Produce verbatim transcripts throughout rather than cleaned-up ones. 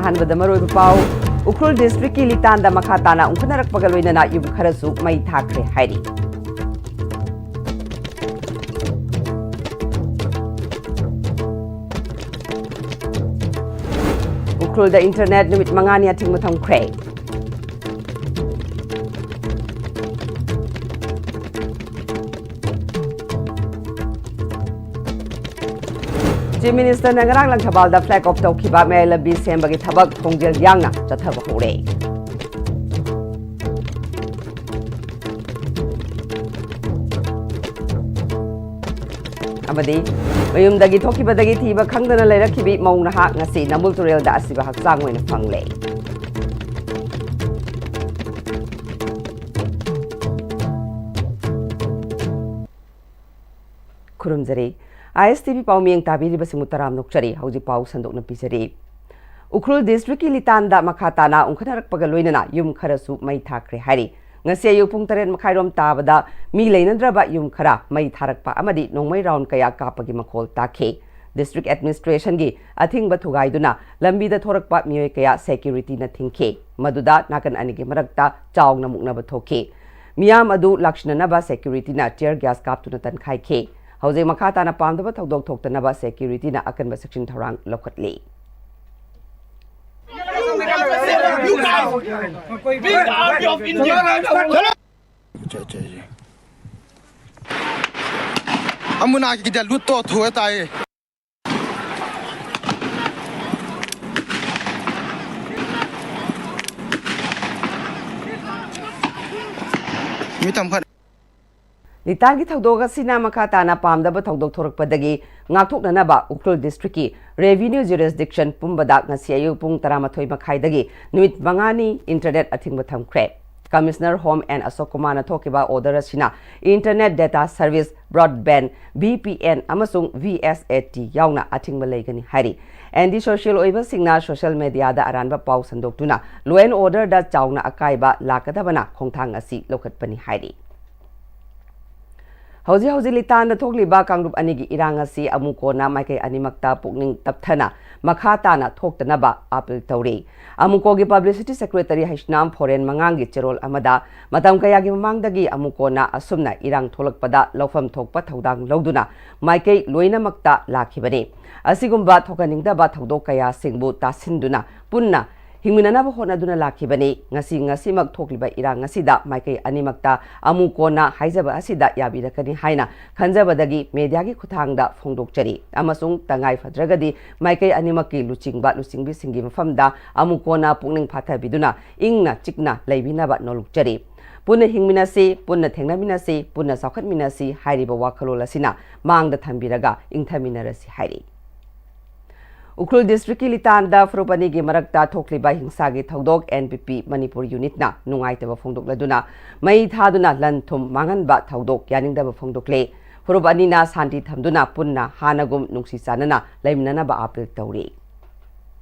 ꯑꯍꯥꯟꯕꯗ ꯃꯔꯨꯑꯣꯏꯕ ꯄꯥꯎ, ꯎꯈ꯭ꯔꯨꯜ ꯗꯤꯁꯇ꯭ꯔꯤꯛꯀꯤ ꯂꯤꯇꯥꯟꯗ ꯃꯈꯥ ꯇꯥꯅ ꯎꯪꯈꯠꯅꯔꯛꯄꯒ ꯂꯣꯏꯅꯅ ꯌꯨꯝ ꯈꯔꯁꯨ ꯃꯩ ꯊꯥꯈ꯭ꯔꯦ ꯍꯥꯏꯔꯤ꯫ ꯎꯈ꯭ꯔꯨꯜꯗ ꯏꯟꯇꯔꯅꯦꯠ ꯅꯨꯃꯤꯠ ꯃꯉꯥꯅꯤ ꯑꯊꯤꯡꯕ ꯊꯝꯈ꯭ꯔꯦ꯫ ꯆꯤꯐ ꯃꯤꯅꯤꯁꯇꯔꯅ ꯉꯔꯥꯡ ꯂꯪꯊꯕꯥꯜꯗ ꯐ꯭ꯂꯦꯒ ꯑꯣꯐ ꯇꯧꯈꯤꯕ ꯃꯌꯥꯏ ꯂꯝꯕꯤ ꯁꯦꯝꯕꯒꯤ ꯊꯕꯛ ꯈꯣꯡꯖꯦꯜ ꯌꯥꯡꯅ ꯆꯠꯊꯕ ꯍꯧꯔꯦ꯫ ꯑꯃꯗꯤ ꯃꯌꯨꯝꯗꯒꯤ ꯊꯣꯛꯈꯤꯕꯗꯒꯤ ꯊꯤꯕ ꯈꯪꯗꯅ ꯂꯩꯔꯛꯈꯤꯕꯤ ꯃꯧ ꯅꯍꯥ ꯉꯁꯤ ꯅꯝꯕꯨꯜ ꯇꯨꯔꯦꯜꯗ ꯑꯁꯤꯕ ꯍꯛꯆꯥꯡ ꯑꯣꯏꯅ ꯐꯪꯂꯦ꯫ ꯈꯨꯔꯨꯝꯖꯔꯤ꯫ ꯑꯥꯏ ꯑꯦꯁ ꯇꯤ ꯚꯤ ꯄꯥꯎꯃꯤꯌꯦꯡ ꯇꯥꯕꯤꯔꯤꯕꯁꯤꯡꯕꯨ ꯇꯔꯥꯝꯅ ꯑꯣꯛꯆꯔꯤ꯫ ꯍꯧꯖꯤꯛ ꯄꯥꯎ ꯁꯟꯗꯣꯛꯅ ꯄꯤꯖꯔꯤ꯫ ꯎꯈ꯭ꯔꯨꯜ ꯗꯤꯁꯇ꯭ꯔꯤꯛꯀꯤ ꯂꯤꯇꯥꯟꯗ ꯃꯈꯥ ꯇꯥꯅ ꯎꯪꯈꯠꯅꯔꯛꯄꯒ ꯂꯣꯏꯅꯅ ꯌꯨꯝ ꯈꯔꯁꯨ ꯃꯩ ꯊꯥꯈ꯭ꯔꯦ ꯍꯥꯏꯔꯤ꯫ ꯉꯁꯤ ꯑꯌꯨꯛ ꯄꯨꯡ ꯇꯔꯦꯠ ꯃꯈꯥꯏꯔꯣꯝ ꯇꯥꯕꯗ ꯃꯤ ꯂꯩꯅꯗ꯭ꯔꯕ ꯌꯨꯝ ꯈꯔ ꯃꯩ ꯊꯥꯔꯛꯄ ꯑꯃꯗꯤ ꯅꯣꯡꯃꯩ ꯔꯥꯎꯟ ꯀꯌꯥ ꯀꯥꯞꯄꯒꯤ ꯃꯈꯣꯜ ꯇꯥꯈꯤ꯫ ꯗꯤꯁꯇ꯭ꯔꯤꯛ ꯑꯦꯗꯃꯤꯅꯤꯁꯇ꯭ꯔꯦꯁꯟꯒꯤ ꯑꯊꯤꯡꯕ ꯊꯨꯒꯥꯏꯗꯨꯅ ꯂꯝꯕꯤꯗ ꯊꯣꯔꯛꯄ ꯃꯤꯑꯣꯏ ꯀꯌꯥ ꯁꯦꯀ꯭ꯌꯨꯔꯤꯇꯤꯅ ꯊꯤꯡꯈꯤ꯫ ꯃꯗꯨꯗ ꯅꯥꯀꯟ ꯑꯅꯤꯒꯤ ꯃꯔꯛꯇ ꯆꯥꯎꯅ ꯃꯨꯛꯅꯕ ꯊꯣꯛꯈꯤ꯫ ꯃꯤꯌꯥꯝ ꯑꯗꯨ ꯂꯥꯛꯁꯤꯟꯅꯅꯕ ꯁꯦꯀ꯭ꯌꯨꯔꯤꯇꯤꯅ ꯇꯤꯌꯔ ꯒ꯭ꯌꯥꯁ ꯀꯥꯞꯇꯨꯅ ꯇꯟꯈꯥꯏꯈꯤ꯫ ꯍꯧꯖꯤꯛ ꯃꯈꯥ ꯇꯥꯅ ꯄꯥꯝꯗꯕ ꯊꯧꯗꯣꯛ ꯊꯣꯛꯇꯅꯕ ꯁꯦꯀ꯭ꯌꯨꯔꯤꯇꯤꯅ ꯑꯀꯟꯕ ꯆꯦꯛꯁꯤꯟ ꯊꯧꯔꯥꯡ ꯂꯧꯈꯠꯂꯤ꯫ ꯑꯃꯨꯅꯥꯒꯤꯗ ꯂꯨꯠꯇꯣ ꯊꯨꯒ ꯇꯥꯏꯌꯦ꯫ ꯃꯤ ꯇꯝꯈꯠ ꯂꯤꯇꯥꯟꯒꯤ ꯊꯧꯗꯣꯛ ꯑꯁꯤꯅ ꯃꯈꯥ ꯇꯥꯅ ꯄꯥꯝꯗꯕ ꯊꯧꯗꯣꯛ ꯊꯣꯔꯛꯄꯗꯒꯤ ꯉꯥꯛꯊꯣꯛꯅꯅꯕ ꯎꯈ꯭ꯔꯨꯜ ꯗꯤꯁꯇ꯭ꯔꯤꯛꯀꯤ ꯔꯦꯚꯤꯅ꯭ꯌꯨ ꯖꯨꯔꯤꯁꯗꯤꯛꯁꯟ ꯄꯨꯝꯕꯗ ꯉꯁꯤ ꯑꯌꯨꯛ ꯄꯨꯡ ꯇꯔꯥꯃꯥꯊꯣꯏ ꯃꯈꯥꯏꯗꯒꯤ ꯅꯨꯃꯤꯠ ꯃꯉꯥꯅꯤ ꯏꯟꯇꯔꯅꯦꯠ ꯑꯊꯤꯡꯕ ꯊꯝꯈ꯭ꯔꯦ꯫ ꯀꯃꯤꯁꯅꯔ ꯍꯣꯝ ꯑꯦꯟ ꯑꯁꯣꯛ ꯀꯨꯃꯥꯔꯅ ꯊꯣꯛꯈꯤꯕ ꯑꯣꯔꯗꯔ ꯑꯁꯤꯅ internet data service, broadband, V P N ꯑꯃꯁꯨꯡ ꯚꯤ ꯑꯦꯁ ꯑꯦ ꯇꯤ ꯌꯥꯎꯅ ꯑꯊꯤꯡꯕ ꯂꯩꯒꯅꯤ ꯍꯥꯏꯔꯤ꯫ ꯑꯦꯟꯇꯤ ꯁꯣꯁꯤꯌꯦꯜ ꯑꯣꯏꯕꯁꯤꯡꯅ ꯁꯣꯁꯤꯌꯦꯜ ꯃꯦꯗꯤꯌꯥꯗ ꯑꯔꯥꯟꯕ ꯄꯥꯎ ꯁꯟꯗꯣꯛꯇꯨꯅ ꯂꯣ ꯑꯦꯟ ꯑꯣꯔꯗꯔꯗ ꯆꯥꯎꯅ ꯑꯀꯥꯏꯕ ꯂꯥꯛꯀꯗꯕꯅ ꯈꯣꯡꯊꯥꯡ ꯑꯁꯤ ꯂꯧꯈꯠꯄꯅꯤ ꯍꯥꯏꯔꯤ꯫ ꯍꯧꯖꯤꯛ ꯍꯧꯖꯤꯛ ꯂꯤꯇꯥꯟꯗ ꯊꯣꯛꯂꯤꯕ ꯀꯥꯡꯂꯨꯞ ꯑꯅꯤꯒꯤ ꯏꯔꯥꯡ ꯑꯁꯤ ꯑꯃꯨꯛ ꯀꯣꯟꯅ ꯃꯥꯏꯀꯩ ꯑꯅꯤꯃꯛꯇ ꯄꯨꯛꯅꯤꯡ ꯇꯞꯊꯅ ꯃꯈꯥ ꯇꯥꯅ ꯊꯣꯛꯇꯅꯕ ꯑꯄꯤꯜ ꯇꯧꯔꯤ꯫ ꯑꯃꯨꯀꯣꯒꯤ ꯄꯕ꯭ꯂꯤꯁꯤꯇꯤ ꯁꯦꯀ꯭ꯔꯦꯇꯔꯤ ꯍꯩꯁꯅꯥꯝ ꯐꯣꯔꯦꯟ ꯃꯉꯥꯡꯒꯤ ꯆꯦꯔꯣꯜ ꯑꯃꯗ ꯃꯇꯝ ꯀꯌꯥꯒꯤ ꯃꯃꯥꯡꯗꯒꯤ ꯑꯃꯨꯛ ꯀꯣꯟꯅ ꯑꯁꯨꯝꯅ ꯏꯔꯥꯡ ꯊꯣꯛꯂꯛꯄꯗ ꯂꯧꯐꯝ ꯊꯣꯛꯄ ꯊꯧꯗꯥꯡ ꯂꯧꯗꯨꯅ ꯃꯥꯏꯀꯩ ꯂꯣꯏꯅꯃꯛꯇ ꯂꯥꯛꯈꯤꯕꯅꯤ꯫ ꯑꯁꯤꯒꯨꯝꯕ ꯊꯣꯛꯍꯟꯅꯤꯡꯗꯕ ꯊꯧꯗꯣꯛ ꯀꯌꯥꯁꯤꯡꯕꯨ ꯇꯥꯁꯤꯟꯗꯨꯅ ꯄꯨꯟꯅ ꯍꯤꯡꯃꯤꯟꯅꯅꯕ ꯍꯣꯠꯅꯗꯨꯅ ꯂꯥꯛꯈꯤꯕꯅꯤ꯫ ꯉꯁꯤ ꯉꯁꯤꯃꯛ ꯊꯣꯛꯂꯤꯕ ꯏꯔꯥꯡ ꯑꯁꯤꯗ ꯃꯥꯏꯀꯩ ꯑꯅꯤꯃꯛꯇ ꯑꯃꯨꯛ ꯀꯣꯟꯅ ꯍꯥꯏꯖꯕ ꯑꯁꯤꯗ ꯌꯥꯕꯤꯔꯛꯀꯅꯤ ꯍꯥꯏꯅ ꯈꯟꯖꯕꯗꯒꯤ ꯃꯦꯗꯤꯌꯥꯒꯤ ꯈꯨꯠꯊꯥꯡꯗ ꯐꯣꯡꯗꯣꯛꯆꯔꯤ ꯑꯃꯁꯨꯡ ꯇꯉꯥꯏ ꯐꯗ꯭ꯔꯒꯗꯤ ꯃꯥꯏꯀꯩ ꯑꯅꯤꯃꯛꯀꯤ ꯂꯨꯆꯤꯡꯕ ꯂꯨꯆꯤꯡꯕꯤꯁꯤꯡꯒꯤ ꯃꯐꯝꯗ ꯑꯃꯨꯛ ꯀꯣꯟꯅ ꯄꯨꯛꯅꯤꯡ ꯐꯥꯊꯕꯤꯗꯨꯅ ꯏꯪꯅ ꯆꯤꯛꯅ ꯂꯩꯕꯤꯅꯕ ꯅꯣꯜꯂꯨꯛꯆꯔꯤ꯫ ꯄꯨꯟꯅ ꯍꯤꯡꯃꯤꯟꯅꯁꯤ, ꯄꯨꯟꯅ ꯊꯦꯡꯅꯃꯤꯟꯅꯁꯤ, ꯄꯨꯟꯅ ꯆꯥꯎꯈꯠꯃꯤꯟꯅꯁꯤ ꯍꯥꯏꯔꯤꯕ ꯋꯥꯈꯜꯂꯣꯟ ꯑꯁꯤꯅ ꯃꯥꯡꯗ ꯊꯝꯕꯤꯔꯒ ꯏꯪꯊꯃꯤꯟꯅꯔꯁꯤ ꯍꯥꯏꯔꯤ꯫ ꯎꯈ꯭ꯔꯨꯜ ꯗꯤꯁꯇ꯭ꯔꯤꯛꯀꯤ ꯂꯤꯇꯥꯟꯗ ꯐꯨꯔꯨꯞ ꯑꯅꯤꯒꯤ ꯃꯔꯛꯇ ꯊꯣꯛꯂꯤꯕ ꯍꯤꯡꯁꯥꯒꯤ ꯊꯧꯗꯣꯛ ꯑꯦꯟ ꯄꯤ ꯄꯤ ꯃꯅꯤꯄꯨꯔ ꯌꯨꯅꯤꯠꯅ ꯅꯨꯡꯉꯥꯏꯇꯕ ꯐꯣꯡꯗꯣꯛꯂꯗꯨꯅ ꯃꯩ ꯊꯥꯗꯨꯅ ꯂꯟ ꯊꯨꯝ ꯃꯥꯡꯍꯟꯕ ꯊꯧꯗꯣꯛ ꯌꯥꯅꯤꯡꯗꯕ ꯐꯣꯡꯗꯣꯛꯂꯦ꯫ ꯐꯨꯔꯨꯞ ꯑꯅꯤꯅ ꯁꯥꯟꯇꯤ ꯊꯝꯗꯨꯅ ꯄꯨꯟꯅ ꯍꯥꯟꯅꯒꯨꯝ ꯅꯨꯡꯁꯤ ꯆꯥꯟꯅꯅ ꯂꯩꯃꯤꯟꯅꯅꯕ ꯑꯥꯄꯤꯜ ꯇꯧꯔꯤ꯫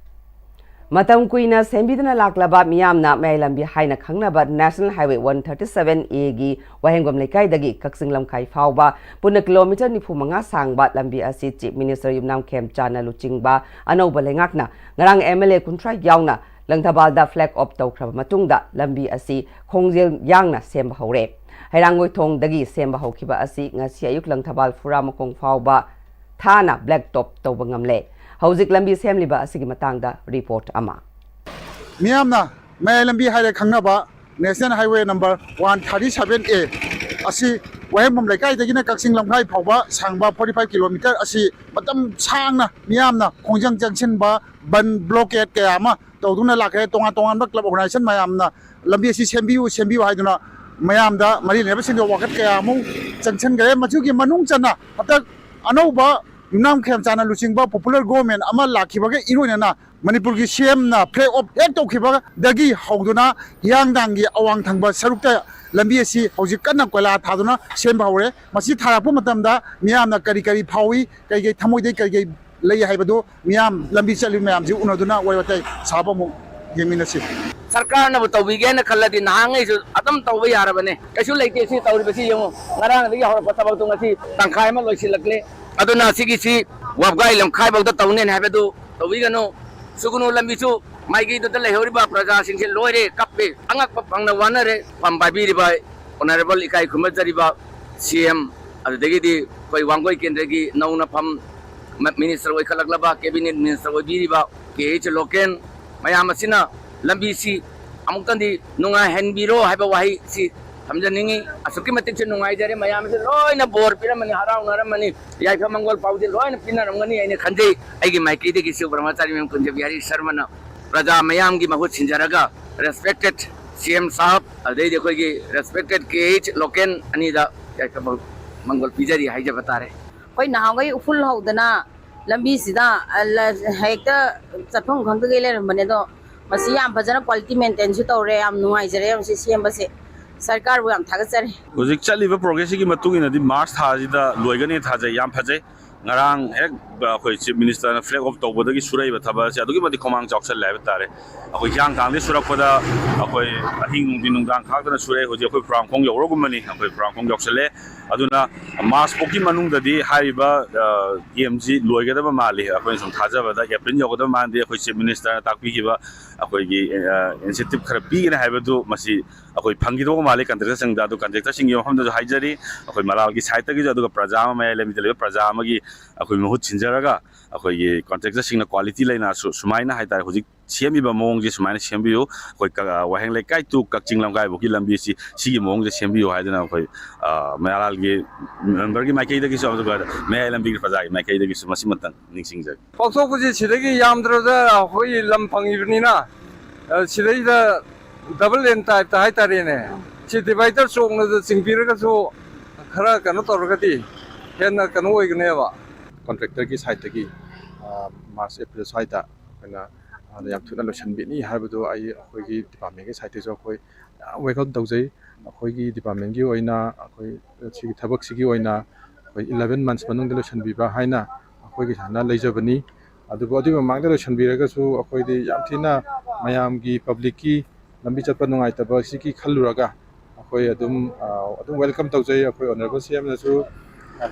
ꯃꯇꯝ ꯀꯨꯏꯅ ꯁꯦꯝꯕꯤꯗꯅ ꯂꯥꯛꯂꯕ ꯃꯤꯌꯥꯝꯅ ꯃꯌꯥꯏ ꯂꯝꯕꯤ ꯍꯥꯏꯅ ꯈꯪꯅꯕ national highway one thirty seven ꯑꯦꯒꯤ ꯋꯥꯍꯦꯡꯕꯝ ꯂꯩꯀꯥꯏꯗꯒꯤ ꯀꯛꯆꯤꯡ ꯂꯝꯈꯥꯏ ꯐꯥꯎꯕ ꯄꯨꯟꯅ ꯀꯤꯂꯣꯃꯤꯇꯔ ꯅꯤꯐꯨ ꯃꯉꯥ ꯁꯥꯡꯕ ꯂꯝꯕꯤ ꯑꯁꯤ ꯆꯤꯐ ꯃꯤꯅꯤꯁꯇꯔ ꯌꯨꯝꯅꯥꯝ ꯈꯦꯝꯆꯥꯟꯅ ꯂꯨꯆꯤꯡꯕ ꯑꯅꯧꯕ ꯂꯩꯉꯥꯛꯅ ꯉꯔꯥꯡ ꯑꯦꯝ ꯑꯦꯜ ꯑꯦ ꯀꯨꯟꯊ꯭ꯔꯥ ꯌꯥꯎꯅ ꯂꯪꯊꯕꯥꯜꯗ ꯐ꯭ꯂꯦꯒ ꯑꯣꯐ ꯇꯧꯈ꯭ꯔꯕ ꯃꯇꯨꯡꯗ ꯂꯝꯕꯤ ꯑꯁꯤ ꯈꯣꯡꯖꯦꯜ ꯌꯥꯡꯅ ꯁꯦꯝꯕ ꯍꯧꯔꯦ꯫ ꯍꯩꯔꯥꯡꯒꯣꯏꯊꯣꯡꯗꯒꯤ ꯁꯦꯝꯕ ꯍꯧꯈꯤꯕ ꯑꯁꯤ ꯉꯁꯤ ꯑꯌꯨꯛ ꯂꯪꯊꯕꯥꯜ ꯐꯨꯔꯥꯃꯈꯣꯡ ꯐꯥꯎꯕ ꯊꯥꯅ ꯕ꯭ꯂꯦꯛ ꯇꯣꯞ ꯇꯧꯕ ꯉꯝꯂꯦ꯫ ꯍꯧꯖꯤꯛ ꯂꯝꯕꯤ ꯁꯦꯝꯂꯤꯕ ꯑꯁꯤꯒꯤ ꯃꯇꯥꯡꯗ ꯔꯤꯄꯣꯔꯠ ꯑꯃ꯫ ꯃꯤꯌꯥꯝꯅ ꯃꯌꯥꯏ ꯂꯝꯕꯤ ꯍꯥꯏꯔ ꯈꯪꯅꯕ national highway number one thirty seven A ꯑꯁꯤ ꯋꯥꯍꯦꯡꯕꯝ ꯂꯩꯀꯥꯏꯗꯒꯤꯅ ꯀꯛꯆꯤꯡ ꯂꯝꯈꯥꯏ ꯐꯥꯎꯕ ꯁꯥꯡꯕ ꯐꯣꯔꯇꯤ ꯐꯥꯏꯚ ꯀꯤꯂꯣꯃꯤꯇꯔ ꯑꯁꯤ ꯃꯇꯝ ꯁꯥꯡꯅ ꯃꯤꯌꯥꯝꯅ ꯈꯣꯡꯖꯪ ꯆꯪꯁꯤꯟꯕ, ꯕꯟ ꯕ꯭ꯂꯣꯀꯦꯠ ꯀꯌꯥ ꯑꯃ ꯇꯧꯗꯨꯅ ꯂꯥꯛꯈ꯭ꯔꯦ꯫ ꯇꯣꯉꯥꯟ ꯇꯣꯉꯥꯟꯕ ꯀ꯭ꯂꯕ ꯑꯣꯔꯒꯅꯥꯏꯖꯦꯁꯟ ꯃꯌꯥꯝꯅ ꯂꯝꯕꯤ ꯑꯁꯤ ꯁꯦꯝꯕꯤꯌꯨ, ꯁꯦꯝꯕꯤꯌꯨ ꯍꯥꯏꯗꯨꯅ ꯃꯌꯥꯝꯗ ꯃꯔꯤ ꯂꯩꯅꯕꯁꯤꯡꯗ ꯋꯥꯀꯠ ꯀꯌꯥ ꯑꯃꯨꯛ ꯆꯪꯁꯤꯟꯈ꯭ꯔꯦ꯫ ꯃꯁꯤꯒꯤ ꯃꯅꯨꯡ ꯆꯟꯅ ꯍꯟꯗꯛ ꯑꯅꯧꯕ ꯌꯨꯝꯅꯥꯝ ꯈꯦꯝꯆꯥꯟꯅ ꯂꯨꯆꯤꯡꯕ ꯄꯣꯄꯨꯂꯔ ꯒꯣꯚꯔꯟꯃꯦꯟꯠ ꯑꯃ ꯂꯥꯛꯈꯤꯕꯒ ꯏꯔꯣꯏꯅꯅ ꯃꯅꯤꯄꯨꯔꯒꯤ ꯁꯤ ꯑꯦꯝꯅ ꯐ꯭ꯂꯦꯒ ꯑꯣꯐ ꯍꯦꯛ ꯇꯧꯈꯤꯕꯗꯒꯤ ꯍꯧꯗꯨꯅ ꯍꯤꯌꯥꯡꯊꯥꯡꯒꯤ ꯑꯋꯥꯡ ꯊꯪꯕ ꯁꯔꯨꯛꯇ ꯂꯝꯕꯤ ꯑꯁꯤ ꯍꯧꯖꯤꯛ ꯀꯟꯅ ꯀꯣꯏꯂꯥ ꯊꯥꯗꯨꯅ ꯁꯦꯝꯕ ꯍꯧꯔꯦ꯫ ꯃꯁꯤ ꯊꯥꯔꯛꯄ ꯃꯇꯝꯗ ꯃꯤꯌꯥꯝꯅ ꯀꯔꯤ ꯀꯔꯤ ꯐꯥꯎꯏ, ꯀꯔꯤ ꯀꯔꯤ ꯊꯃꯣꯏꯗꯒꯤ ꯀꯔꯤ ꯀꯔꯤ ꯂꯩ ꯍꯥꯏꯕꯗꯨ ꯃꯤꯌꯥꯝ ꯂꯝꯕꯤ ꯆꯠꯂꯤꯕ ꯃꯌꯥꯝꯁꯤ ꯎꯅꯗꯨꯅ ꯋꯥꯔꯤ ꯋꯥꯇꯥꯏ ꯁꯥꯕ ꯑꯃꯨꯛ ꯌꯦꯡꯃꯤꯟꯅꯁꯤ꯫ ꯁꯔꯀꯥꯔꯅꯕꯨ ꯇꯧꯕꯤꯒꯦꯅ ꯈꯜꯂꯗꯤ ꯅꯍꯥꯟꯉꯩꯁꯨ ꯑꯗꯨꯝ ꯇꯧꯕ ꯌꯥꯔꯕꯅꯦ꯫ ꯀꯩꯁꯨ ꯂꯩꯇꯦ ꯁꯤ ꯇꯧꯔꯤꯕꯁꯤ ꯌꯦꯡꯉꯨ꯫ ꯉꯔꯥꯡꯗꯒꯤ ꯍꯧꯔꯛꯄ ꯊꯕꯛꯇꯨ ꯉꯁꯤ ꯇꯪꯈꯥꯏ ꯑꯃ ꯂꯣꯏꯁꯤꯜꯂꯛꯂꯦ꯫ ꯑꯗꯨꯅ ꯁꯤꯒꯤꯁꯤ ꯋꯥꯕꯒꯥꯏ ꯂꯝꯈꯥꯏꯐꯧꯗ ꯇꯧꯅꯦꯅ ꯍꯥꯏꯕꯗꯨ ꯇꯧꯕꯤꯒꯅꯨ꯫ ꯁꯨꯒꯅꯨ ꯂꯝꯕꯤꯁꯨ ꯃꯥꯏꯀꯩꯗꯨꯗ ꯂꯩꯍꯧꯔꯤꯕ ꯄ꯭ꯔꯖꯥꯁꯤꯡꯁꯦ ꯂꯣꯏꯔꯦ, ꯀꯞꯄꯦ, ꯑꯉꯛꯄ ꯐꯪꯅ ꯋꯥꯅꯔꯦ꯫ ꯐꯝ ꯄꯥꯏꯕꯤꯔꯤꯕ ꯑꯣꯅꯔꯦꯕꯜ ꯏꯀꯥꯏ ꯈꯨꯝꯅꯖꯔꯤꯕ ꯁꯤ ꯑꯦꯝ, ꯑꯗꯨꯗꯒꯤꯗꯤ ꯑꯩꯈꯣꯏ ꯋꯥꯡꯒꯣꯏ ꯀꯦꯟꯗ꯭ꯔꯒꯤ ꯅꯧꯅ ꯐꯝ ꯃ-, ꯃꯤꯅꯤꯁꯇꯔ ꯑꯣꯏꯈꯠꯂꯛꯂꯕ, ꯀꯦꯕꯤꯅꯦꯠ ꯃꯤꯅꯤꯁꯇꯔ ꯑꯣꯏꯕꯤꯔꯤꯕ ꯀꯦ ꯑꯩꯆ ꯂꯣꯀꯦꯟ, ꯃꯌꯥꯝ ꯑꯁꯤꯅ ꯂꯝꯕꯤꯁꯤ ꯑꯃꯨꯛꯇꯪꯗꯤ ꯅꯨꯡꯉꯥꯏꯍꯟꯕꯤꯔꯣ ꯍꯥꯏꯕ ꯋꯥꯍꯩꯁꯤ ꯊꯝꯖꯅꯤꯡꯉꯤ꯫ ꯑꯁꯨꯛꯀꯤ ꯃꯇꯤꯛꯁꯨ ꯅꯨꯡꯉꯥꯏꯖꯔꯦ꯫ ꯃꯌꯥꯝꯁꯤ ꯂꯣꯏꯅ ꯕꯣꯔ ꯄꯤꯔꯝꯃꯅꯤ, ꯍꯔꯥꯎꯅꯔꯝꯃꯅꯤ, ꯌꯥꯏꯐ ꯃꯪꯒꯣꯜ ꯄꯥꯎꯗꯤ ꯂꯣꯏꯅ ꯄꯤꯅꯔꯝꯒꯅꯤ ꯍꯥꯏꯅ ꯈꯟꯖꯩ꯫ ꯑꯩꯒꯤ ꯃꯥꯏꯀꯩꯗꯒꯤꯁꯨ ꯕ꯭ꯔꯍ꯭ꯃꯆꯥꯔꯤ ꯃꯦꯝ ꯀꯨꯟꯖ ꯕꯤꯍꯥꯔꯤ ꯁꯔꯃꯅ ꯄ꯭ꯔꯖꯥ ꯃꯌꯥꯝꯒꯤ ꯃꯍꯨꯠ ꯁꯤꯟꯖꯔꯒ, ꯔꯦꯁꯄꯦꯛꯇꯦꯠ ꯁꯤ ꯑꯦꯝ ꯁꯥꯍꯕ, ꯑꯗꯩꯗꯤ ꯑꯩꯈꯣꯏꯒꯤ ꯔꯦꯁꯄꯦꯛꯇꯦꯠ ꯀꯦ ꯑꯩꯆ ꯂꯣꯀꯦꯟ ꯑꯅꯤꯗ ꯌꯥꯏꯐ ꯃꯪꯒꯣꯜ ꯄꯤꯖꯔꯤ ꯍꯥꯏꯖꯕ ꯇꯥꯔꯦ꯫ ꯑꯩꯈꯣꯏ ꯅꯍꯥꯟꯈꯩ ꯎꯐꯨꯜ ꯍꯧꯗꯅ ꯂꯝꯕꯤꯁꯤꯗ, ꯑ, ꯂ-, ꯍꯦꯛꯇ ꯆꯠꯐꯝ ꯈꯪꯗꯒꯩ ꯂꯩꯔꯝꯕꯅꯦ꯫ ꯑꯗꯣ ꯃꯁꯤ ꯌꯥꯝ ꯐꯖꯅ ꯀ꯭ꯋꯥꯂꯤꯇꯤ ꯃꯦꯟꯇꯦꯟꯁꯨ ꯇꯧꯔꯦ꯫ ꯌꯥꯝ ꯅꯨꯡꯉꯥꯏꯖꯔꯦ ꯃꯁꯤ ꯁꯦꯝꯕꯁꯦ꯫ ꯁꯔꯀꯥꯔꯕꯨ ꯌꯥꯝ ꯊꯥꯒꯠꯆꯔꯤ꯫ ꯍꯧꯖꯤꯛ ꯆꯠꯂꯤꯕ ꯄ꯭ꯔꯣꯒ꯭ꯔꯦꯁꯁꯤꯒꯤ ꯃꯇꯨꯡ ꯏꯟꯅꯗꯤ ꯃꯥꯔꯆ ꯊꯥꯁꯤꯗ ꯂꯣꯏꯒꯅꯤ ꯊꯥꯖꯩ꯫ ꯌꯥꯝ ꯐꯖꯩ꯫ ꯉꯔꯥꯡ ꯍꯦꯛ ꯑꯩꯈꯣꯏ ꯆꯤꯐ ꯃꯤꯅꯤꯁꯇꯔꯅ ꯐ꯭ꯂꯦꯒ ꯑꯣꯐ ꯇꯧꯕꯗꯒꯤ ꯁꯨꯔꯛꯏꯕ ꯊꯕꯛ ꯑꯁꯤ ꯑꯗꯨꯛꯀꯤ ꯃꯇꯤꯛ ꯈꯣꯡꯃꯥꯡ ꯆꯥꯎꯁꯜꯂꯦ ꯍꯥꯏꯕ ꯇꯥꯔꯦ꯫ ꯑꯩꯈꯣꯏ ꯍꯤꯌꯥꯡꯊꯥꯡꯗꯒꯤ ꯁꯨꯔꯛꯄꯗ ꯑꯩꯈꯣꯏ ꯑꯍꯤꯡ ꯅꯨꯡꯊꯤꯟ ꯅꯨꯡꯗꯥꯡ ꯈꯥꯛꯇꯅ ꯁꯨꯔꯛꯑꯦ꯫ ꯍꯧꯖꯤꯛ ꯑꯩꯈꯣꯏ ꯄ꯭ꯔꯥꯝꯈꯣꯡ ꯌꯧꯔꯒꯨꯝꯕꯅꯤ꯫ ꯑꯩꯈꯣꯏ ꯄ꯭ꯔꯥꯝꯈꯣꯡ ꯌꯧꯁꯜꯂꯦ꯫ ꯑꯗꯨꯅ ꯃꯥꯔꯆ ꯐꯥꯎꯒꯤ ꯃꯅꯨꯡꯗꯗꯤ ꯍꯥꯏꯔꯤꯕ, ꯑ, ꯀꯦꯝꯁꯤ ꯂꯣꯏꯒꯗꯕ ꯃꯥꯜꯂꯤ꯫ ꯑꯩꯈꯣꯏꯅ ꯁꯨꯝ ꯊꯥꯖꯕꯗ ꯑꯦꯄ꯭ꯔꯤꯜ ꯌꯧꯒꯗꯕ ꯃꯥꯜꯂꯤ꯫ ꯑꯩꯈꯣꯏ ꯆꯤꯐ ꯃꯤꯅꯤꯁꯇꯔꯅ ꯇꯥꯛꯄꯤꯈꯤꯕ ꯑꯩꯈꯣꯏꯒꯤ, ꯑ, ꯏꯟꯁꯦꯟꯇꯤꯞ ꯈꯔ ꯄꯤꯒꯅꯤ ꯍꯥꯏꯕꯗꯨ ꯃꯁꯤ ꯑꯩꯈꯣꯏ ꯐꯪꯈꯤꯗꯧꯕ ꯃꯥꯜꯂꯤ ꯀꯟꯇ꯭ꯔꯦꯛꯇꯔꯁꯤꯡꯗ꯫ ꯑꯗꯨ ꯀꯟꯇ꯭ꯔꯦꯛꯇꯔꯁꯤꯡꯒꯤ ꯃꯐꯝꯗꯁꯨ ꯍꯥꯏꯖꯔꯤ, ꯑꯩꯈꯣꯏ ꯃꯂꯥꯜꯒꯤ ꯁꯥꯏꯠꯇꯒꯤꯁꯨ, ꯑꯗꯨꯒ ꯄ꯭ꯔꯖꯥ ꯑꯃ, ꯃꯌꯥꯏ ꯂꯝꯕꯤꯗ ꯂꯩꯕ ꯄ꯭ꯔꯖꯥ ꯑꯃꯒꯤ ꯑꯩꯈꯣꯏ ꯃꯍꯨꯠ ꯁꯤꯟꯖꯔꯒ ꯑꯩꯈꯣꯏꯒꯤ ꯀꯟꯇ꯭ꯔꯦꯛꯇꯔꯁꯤꯡꯅ ꯀ꯭ꯋꯥꯂꯤꯇꯤ ꯂꯩꯅ ꯁꯨ-, ꯁꯨꯃꯥꯏꯅ ꯍꯥꯏꯇꯥꯔꯦ, ꯍꯧꯖꯤꯛ ꯁꯦꯝꯃꯤꯕ ꯃꯑꯣꯡꯁꯦ ꯁꯨꯃꯥꯏꯅ ꯁꯦꯝꯕꯤꯌꯨ꯫ ꯑꯩꯈꯣꯏ ꯀ-, ꯋꯥꯍꯦꯡ ꯂꯩꯀꯥꯏ to ꯀꯛꯆꯤꯡ ꯂꯝꯈꯥꯏꯐꯥꯎꯒꯤ ꯂꯝꯕꯤꯁꯤ ꯁꯤꯒꯤ ꯃꯑꯣꯡꯁꯦ ꯁꯦꯝꯕꯤꯌꯨ ꯍꯥꯏꯗꯅ ꯑꯩꯈꯣꯏ, ꯑ, ꯃꯌꯥꯂꯥꯜꯒꯤ ꯃꯦꯝꯕꯔꯒꯤ ꯃꯥꯏꯀꯩꯗꯒꯤꯁꯨ, ꯑꯗꯨꯒ ꯃꯌꯥꯏ ꯂꯝꯕꯤꯒꯤ ꯄ꯭ꯔꯖꯥꯒꯤ ꯃꯥꯏꯀꯩꯗꯒꯤꯁꯨ ꯃꯁꯤꯃꯇꯪ ꯅꯤꯡꯁꯤꯡꯖꯒꯦ꯫ ꯄꯥꯡꯊꯣꯛꯄꯁꯤ ꯁꯤꯗꯒꯤ ꯌꯥꯝꯗ꯭ꯔꯕꯗ ꯑꯩꯈꯣꯏ ꯂꯝ ꯐꯪꯉꯤꯕꯅꯤꯅ, ꯑ, ꯁꯤꯗꯩꯗ ꯗꯕꯜ ꯂꯦꯟ ꯇꯥꯏꯞꯇ ꯍꯥꯏꯇꯥꯔꯦꯅꯦ, ꯁꯤ ꯗꯤꯚꯥꯏꯗꯔ ꯆꯣꯡꯅꯗ ꯆꯤꯡꯕꯤꯔꯒꯁꯨ ꯈꯔ ꯀꯩꯅꯣ ꯇꯧꯔꯒꯗꯤ ꯍꯦꯟꯅ ꯀꯩꯅꯣ ꯑꯣꯏꯒꯅꯦꯕ꯫ ꯀꯣꯟꯇ꯭ꯔꯦꯛꯇꯔꯒꯤ ꯁꯥꯏꯠꯇꯒꯤ, ꯑ, ꯃꯥꯔꯆ, ꯑꯦꯄ꯭ꯔꯤꯜ ꯁ꯭ꯋꯥꯏꯗ ꯑꯩꯈꯣꯏꯅ, ꯑ, ꯌꯥꯝ ꯊꯨꯅ ꯂꯣꯏꯁꯤꯟꯕꯤꯅꯤ ꯍꯥꯏꯕꯗꯨ ꯑꯩ ꯑꯩꯈꯣꯏꯒꯤ ꯗꯤꯄꯥꯔꯠꯃꯦꯟꯒꯤ ꯁꯥꯏꯠꯇꯒꯤꯁꯨ ꯑꯩꯈꯣꯏ ꯌꯥꯝ ꯋꯦꯜꯀꯝ ꯇꯧꯖꯩ꯫ ꯑꯩꯈꯣꯏꯒꯤ ꯗꯤꯄꯥꯔꯠꯃꯦꯟꯒꯤ ꯑꯣꯏꯅ ꯑꯩꯈꯣꯏ ꯁꯤꯒꯤ ꯊꯕꯛꯁꯤꯒꯤ ꯑꯣꯏꯅ ꯑꯩꯈꯣꯏ ꯏꯂꯦꯚꯦꯟ ꯃꯟꯁ ꯃꯅꯨꯡꯗ ꯂꯣꯏꯁꯤꯟꯕꯤꯕ ꯍꯥꯏꯅ ꯑꯩꯈꯣꯏꯒꯤ ꯁꯨꯃꯥꯏꯅ ꯂꯩꯖꯕꯅꯤ꯫ ꯑꯗꯨꯕꯨ ꯑꯗꯨꯒꯤ ꯃꯃꯥꯡꯗ ꯂꯣꯏꯁꯤꯟꯕꯤꯔꯒꯁꯨ ꯑꯩꯈꯣꯏꯗꯤ ꯌꯥꯝ ꯊꯤꯅ ꯃꯌꯥꯝꯒꯤ, ꯄꯕ꯭ꯂꯤꯛꯀꯤ ꯂꯝꯕꯤ ꯆꯠꯄ ꯅꯨꯡꯉꯥꯏꯇꯕ ꯑꯁꯤꯒꯤ ꯈꯜꯂꯨꯔꯒ ꯑꯩꯈꯣꯏ ꯑꯗꯨꯝ ꯑꯗꯨꯝ ꯋꯦꯜꯀꯝ ꯇꯧꯖꯩ꯫ ꯑꯩꯈꯣꯏ ꯑꯣꯅꯔꯦꯕꯜ ꯁꯤ ꯑꯦꯝꯅꯁꯨ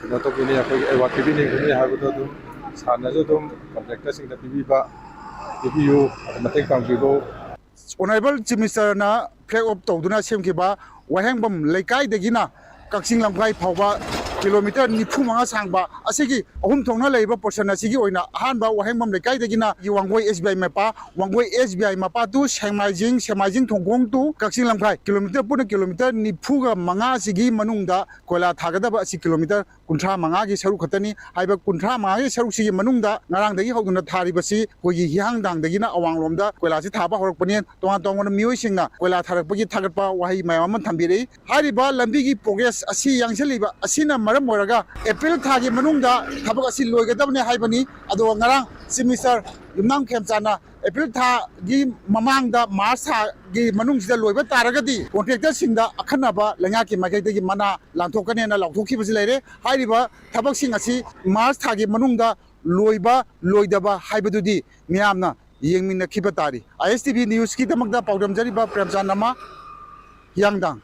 ꯀꯩꯅꯣ ꯇꯧꯕꯤꯅꯤ, ꯑꯩꯈꯣꯏꯒꯤ ꯑꯦꯋꯥꯔꯗ ꯄꯤꯕꯤꯅꯤ ꯈꯣꯠꯄꯤꯅꯤ ꯍꯥꯏꯕꯗꯣ ꯑꯗꯨꯝ ꯁꯥꯔꯅꯁꯨ ꯑꯗꯨꯝ ꯀꯟꯇ꯭ꯔꯦꯛꯇꯔꯁꯤꯡꯗ ꯄꯤꯕꯤꯕ, ꯄꯤꯕꯤꯌꯨ, ꯑꯗꯨ ꯃꯇꯦꯡ ꯄꯥꯡꯕꯤꯌꯨ꯫ ꯑꯣꯅꯔꯦꯕꯜ ꯆꯤꯐ ꯃꯤꯅꯤꯁꯇꯔꯅ ꯐ꯭ꯂꯦꯒ ꯑꯣꯐ ꯇꯧꯗꯨꯅ ꯁꯦꯝꯈꯤꯕ ꯋꯥꯍꯦꯡꯕꯝ ꯂꯩꯀꯥꯏꯗꯒꯤꯅ ꯀꯛꯆꯤꯡ ꯂꯝꯈꯥꯏ ꯐꯥꯎꯕ ꯀꯤꯂꯣꯃꯤꯇꯔ ꯅꯤꯐꯨ ꯃꯉꯥ ꯁꯥꯡꯕ ꯑꯁꯤꯒꯤ ꯑꯍꯨꯝ ꯊꯣꯛꯅ ꯂꯩꯔꯤꯕ ꯄꯣꯔꯁꯟ ꯑꯁꯤꯒꯤ ꯑꯣꯏꯅ ꯑꯍꯥꯟꯕ ꯋꯥꯍꯦꯡꯕꯝ ꯂꯩꯀꯥꯏꯗꯒꯤꯅ ꯋꯥꯡꯒꯣꯏ ꯑꯦꯁ ꯕꯤ ꯑꯥꯏ ꯃꯄꯥ, ꯋꯥꯡꯒꯣꯏ ꯑꯦꯁ ꯕꯤ ꯑꯥꯏ ꯃꯄꯥ ꯇꯨ ꯁꯦꯡꯃꯥꯏꯖꯤꯡ, ꯁꯦꯡꯃꯥꯏꯖꯤꯡ ꯊꯣꯡꯈꯣꯡ ꯇꯨ ꯀꯛꯆꯤꯡ ꯂꯝꯈꯥꯏ ꯀꯤꯂꯣꯃꯤꯇꯔ ꯄꯨꯟꯅ ꯀꯤꯂꯣꯃꯤꯇꯔ ꯅꯤꯐꯨꯒ ꯃꯉꯥ ꯑꯁꯤꯒꯤ ꯃꯅꯨꯡꯗ ꯀꯣꯏꯂꯥ ꯊꯥꯒꯗꯕ ꯑꯁꯤ ꯀꯤꯂꯣꯃꯤꯇꯔ ꯀꯨꯟꯊ꯭ꯔꯥ ꯃꯉꯥꯒꯤ ꯁꯔꯨꯛ ꯈꯛꯇꯅꯤ꯫ ꯍꯥꯏꯕ ꯀꯨꯟꯊ꯭ꯔꯥ ꯃꯉꯥꯒꯤ ꯁꯔꯨꯛꯁꯤꯒꯤ ꯃꯅꯨꯡꯗ ꯉꯔꯥꯡꯗꯒꯤ ꯍꯧꯗꯨꯅ ꯊꯥꯔꯤꯕꯁꯤ ꯑꯩꯈꯣꯏꯒꯤ ꯍꯤꯌꯥꯡꯗꯥꯡꯗꯒꯤꯅ ꯑꯋꯥꯡꯂꯣꯝꯗ ꯀꯣꯏꯂꯥꯁꯤ ꯊꯥꯕ ꯍꯧꯔꯛꯄꯅꯤ꯫ ꯇꯣꯉꯥꯟ ꯇꯣꯉꯥꯟꯕ ꯃꯤꯑꯣꯏꯁꯤꯡꯅ ꯀꯣꯏꯂꯥ ꯊꯥꯔꯛꯄꯒꯤ ꯊꯥꯒꯠꯄ ꯋꯥꯍꯩ ꯃꯌꯥꯝ ꯑꯃ ꯊꯝꯕꯤꯔꯛꯏ꯫ ꯍꯥꯏꯔꯤꯕ ꯂꯝꯕꯤꯒꯤ ꯄ꯭ꯔꯣꯒ꯭ꯔꯦꯁ ꯑꯁꯤ ꯌꯥꯡꯁꯤꯜꯂꯤꯕ ꯑꯁꯤꯅ ꯃꯔꯝ ꯑꯣꯏꯔꯒ ꯑꯦꯄ꯭ꯔꯤꯜ ꯊꯥꯒꯤ ꯃꯅꯨꯡꯗ ꯊꯕꯛ ꯑꯁꯤ ꯂꯣꯏꯒꯗꯕꯅꯤ ꯍꯥꯏꯕꯅꯤ꯫ ꯑꯗꯨꯒ ꯉꯔꯥꯡ ꯆꯤꯐ ꯃꯤꯅꯤꯁꯇꯔ ꯌꯨꯝꯅꯥꯝ ꯈꯦꯝꯆꯥꯟꯅ ꯑꯦꯄ꯭ꯔꯤꯜ ꯊꯥꯒꯤ ꯃꯃꯥꯡꯗ ꯃꯥꯔꯆ ꯊꯥꯒꯤ ꯃꯅꯨꯡꯁꯤꯗ ꯂꯣꯏꯕ ꯇꯥꯔꯒꯗꯤ ꯀꯣꯟꯇ꯭ꯔꯦꯛꯇꯔꯁꯤꯡꯗ ꯑꯈꯟꯅꯕ ꯂꯩꯉꯥꯛꯀꯤ ꯃꯥꯏꯀꯩꯗꯒꯤ ꯃꯅꯥ ꯂꯥꯟꯊꯣꯛꯀꯅꯦꯅ ꯂꯥꯎꯊꯣꯛꯈꯤꯕꯁꯤ ꯂꯩꯔꯦ꯫ ꯍꯥꯏꯔꯤꯕ ꯊꯕꯛꯁꯤꯡ ꯑꯁꯤ ꯃꯥꯔꯆ ꯊꯥꯒꯤ ꯃꯅꯨꯡꯗ ꯂꯣꯏꯕ ꯂꯣꯏꯗꯕ ꯍꯥꯏꯕꯗꯨꯗꯤ ꯃꯤꯌꯥꯝꯅ ꯌꯦꯡꯃꯤꯟꯅꯈꯤꯕ ꯇꯥꯔꯤ꯫ ꯑꯥꯏ ꯑꯦꯁ ꯇꯤ ꯚꯤ ꯅ꯭ꯌꯨꯁꯀꯤꯗꯃꯛꯇ ꯄꯥꯎꯗꯝꯖꯔꯤꯕ ꯄ꯭ꯔꯦꯝꯆꯥꯟ ꯅꯃꯥ, ꯍꯤꯌꯥꯡꯗꯥꯡ꯫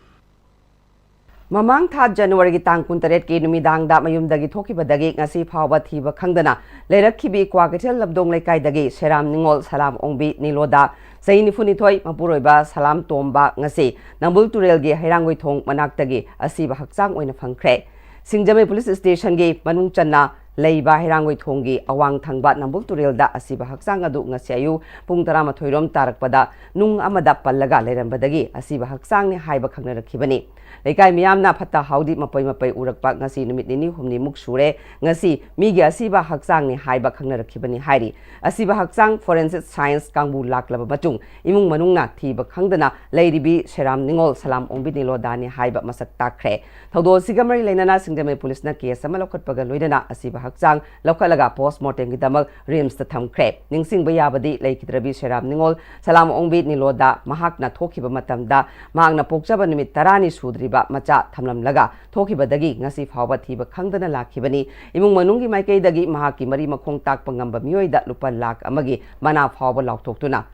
ꯃꯃꯥꯡ ꯊꯥ ꯖꯅꯋꯥꯔꯤꯒꯤ ꯇꯥꯡ ꯀꯨꯟꯇꯔꯦꯠꯀꯤ ꯅꯨꯃꯤꯗꯥꯡꯗ ꯃꯌꯨꯝꯗꯒꯤ ꯊꯣꯛꯈꯤꯕꯗꯒꯤ ꯉꯁꯤ ꯐꯥꯎꯕ ꯊꯤꯕ ꯈꯪꯗꯅ ꯂꯩꯔꯛꯈꯤꯕꯤ ꯀ꯭ꯋꯥꯀꯩꯊꯦꯜ ꯂꯝꯗꯣꯡ ꯂꯩꯀꯥꯏꯗꯒꯤ ꯁꯦꯔꯥꯝ ꯅꯤꯉꯣꯜ ꯁꯂꯥꯝ ꯑꯣꯡꯕꯤ ꯅꯤꯂꯣꯗꯥ, ꯆꯍꯤ ꯅꯤꯐꯨꯅꯤꯊꯣꯏ, ꯃꯄꯨꯔꯣꯏꯕ ꯁꯂꯥꯝ ꯇꯣꯝꯕ, ꯉꯁꯤ ꯅꯝꯕꯨꯜ ꯇꯨꯔꯦꯜꯒꯤ ꯍꯩꯔꯥꯡꯒꯣꯏꯊꯣꯡ ꯃꯅꯥꯛꯇꯒꯤ ꯑꯁꯤꯕ ꯍꯛꯆꯥꯡ ꯑꯣꯏꯅ ꯐꯪꯈ꯭ꯔꯦ꯫ ꯁꯤꯡꯖꯃꯩ ꯄꯨꯂꯤꯁ ꯁ꯭ꯇꯦꯁꯟꯒꯤ ꯃꯅꯨꯡ ꯆꯟꯅ ꯂꯩꯕ ꯍꯩꯔꯥꯡꯒꯣꯏꯊꯣꯡꯒꯤ ꯑꯋꯥꯡ ꯊꯪꯕ ꯅꯝꯕꯨꯜ ꯇꯨꯔꯦꯜꯗ ꯑꯁꯤꯕ ꯍꯛꯆꯥꯡ ꯑꯗꯨ ꯉꯁꯤ ꯑꯌꯨꯛ ꯄꯨꯡ ꯇꯔꯥꯃꯥꯊꯣꯏ ꯔꯣꯝ ꯇꯥꯔꯛꯄꯗ ꯅꯨꯡ ꯑꯃꯗ ꯄꯜꯂꯒ ꯂꯩꯔꯝꯕꯗꯒꯤ ꯑꯁꯤꯕ ꯍꯛꯆꯥꯡꯅꯤ ꯍꯥꯏꯕ ꯈꯪꯅꯔꯛꯈꯤꯕꯅꯤ꯫ ꯂꯩꯀꯥꯏ ꯃꯤꯌꯥꯝꯅ ꯐꯠꯇ ꯍꯥꯎꯗꯤ ꯃꯄꯩ ꯃꯄꯩ ꯎꯔꯛꯄ ꯉꯁꯤ ꯅꯨꯃꯤꯠ ꯅꯤꯅꯤ ꯍꯨꯝꯅꯤꯃꯨꯛ ꯁꯨꯔꯦ꯫ ꯉꯁꯤ ꯃꯤꯒꯤ ꯑꯁꯤꯕ ꯍꯛꯆꯥꯡꯅꯤ ꯍꯥꯏꯕ ꯈꯪꯅꯔꯛꯈꯤꯕꯅꯤ ꯍꯥꯏꯔꯤ꯫ ꯑꯁꯤꯕ ꯍꯛꯆꯥꯡ ꯐꯣꯔꯦꯟꯁꯤꯛ ꯁꯥꯏꯟꯁ ꯀꯥꯡꯕꯨ ꯂꯥꯛꯂꯕ ꯃꯇꯨꯡ ꯏꯃꯨꯡ ꯃꯅꯨꯡꯅ ꯊꯤꯕ ꯈꯪꯗꯅ ꯂꯩꯔꯤꯕꯤ ꯁꯦꯔꯥꯝ ꯅꯤꯉꯣꯜ ꯁꯂꯥꯝ ꯑꯣꯡꯕꯤ ꯅꯤꯂꯣꯗꯥꯅꯤ ꯍꯥꯏꯕ ꯃꯁꯛ ꯇꯥꯛꯈ꯭ꯔꯦ꯫ ꯊꯧꯗꯣꯛ ꯑꯁꯤꯒ ꯃꯔꯤ ꯂꯩꯅꯅ ꯁꯤꯡꯖꯃꯩ ꯄꯨꯂꯤꯁꯅ ꯀꯦꯁ ꯑꯃ ꯂꯧꯈꯠꯄꯒ ꯂꯣꯏꯅꯅ ꯑꯁꯤꯕ ꯍꯛꯆꯥꯡ ꯂꯧꯈꯠꯂꯒ ꯄꯣꯁ ꯃꯣꯔꯇꯦꯝꯒꯤꯗꯃꯛ ꯔꯤꯝꯁꯇ ꯊꯝꯈ꯭ꯔꯦ꯫ ꯅꯤꯡꯁꯤꯡꯕ ꯌꯥꯕꯗꯤ ꯂꯩꯈꯤꯗ꯭ꯔꯕꯤ ꯁꯦꯔꯥꯝ ꯅꯤꯉꯣꯜ ꯁꯂꯥꯝ ꯑꯣꯡꯕꯤ ꯅꯤꯂꯣꯗ ꯃꯍꯥꯛꯅ ꯊꯣꯛꯈꯤꯕ ꯃꯇꯝꯗ ꯃꯍꯥꯛꯅ ꯄꯣꯛꯆꯕ ꯅꯨꯃꯤꯠ ꯇꯔꯥꯅꯤ ꯁꯨꯗ꯭ꯔꯤꯕ ꯃꯆꯥ ꯊꯝꯂꯝꯂꯒ ꯊꯣꯛꯈꯤꯕꯗꯒꯤ ꯉꯁꯤ ꯐꯥꯎꯕ ꯊꯤꯕ ꯈꯪꯗꯅ ꯂꯥꯛꯈꯤꯕꯅꯤ꯫ ꯏꯃꯨꯡ ꯃꯅꯨꯡꯒꯤ ꯃꯥꯏꯀꯩꯗꯒꯤ ꯃꯍꯥꯛꯀꯤ ꯃꯔꯤ ꯃꯈꯣꯡ ꯇꯥꯛꯄ ꯉꯝꯕ ꯃꯤꯑꯣꯏꯗ ꯂꯨꯄꯥ ꯂꯥꯈ ꯑꯃꯒꯤ ꯃꯅꯥ ꯐꯥꯎꯕ ꯂꯥꯎꯊꯣꯛꯇꯨꯅ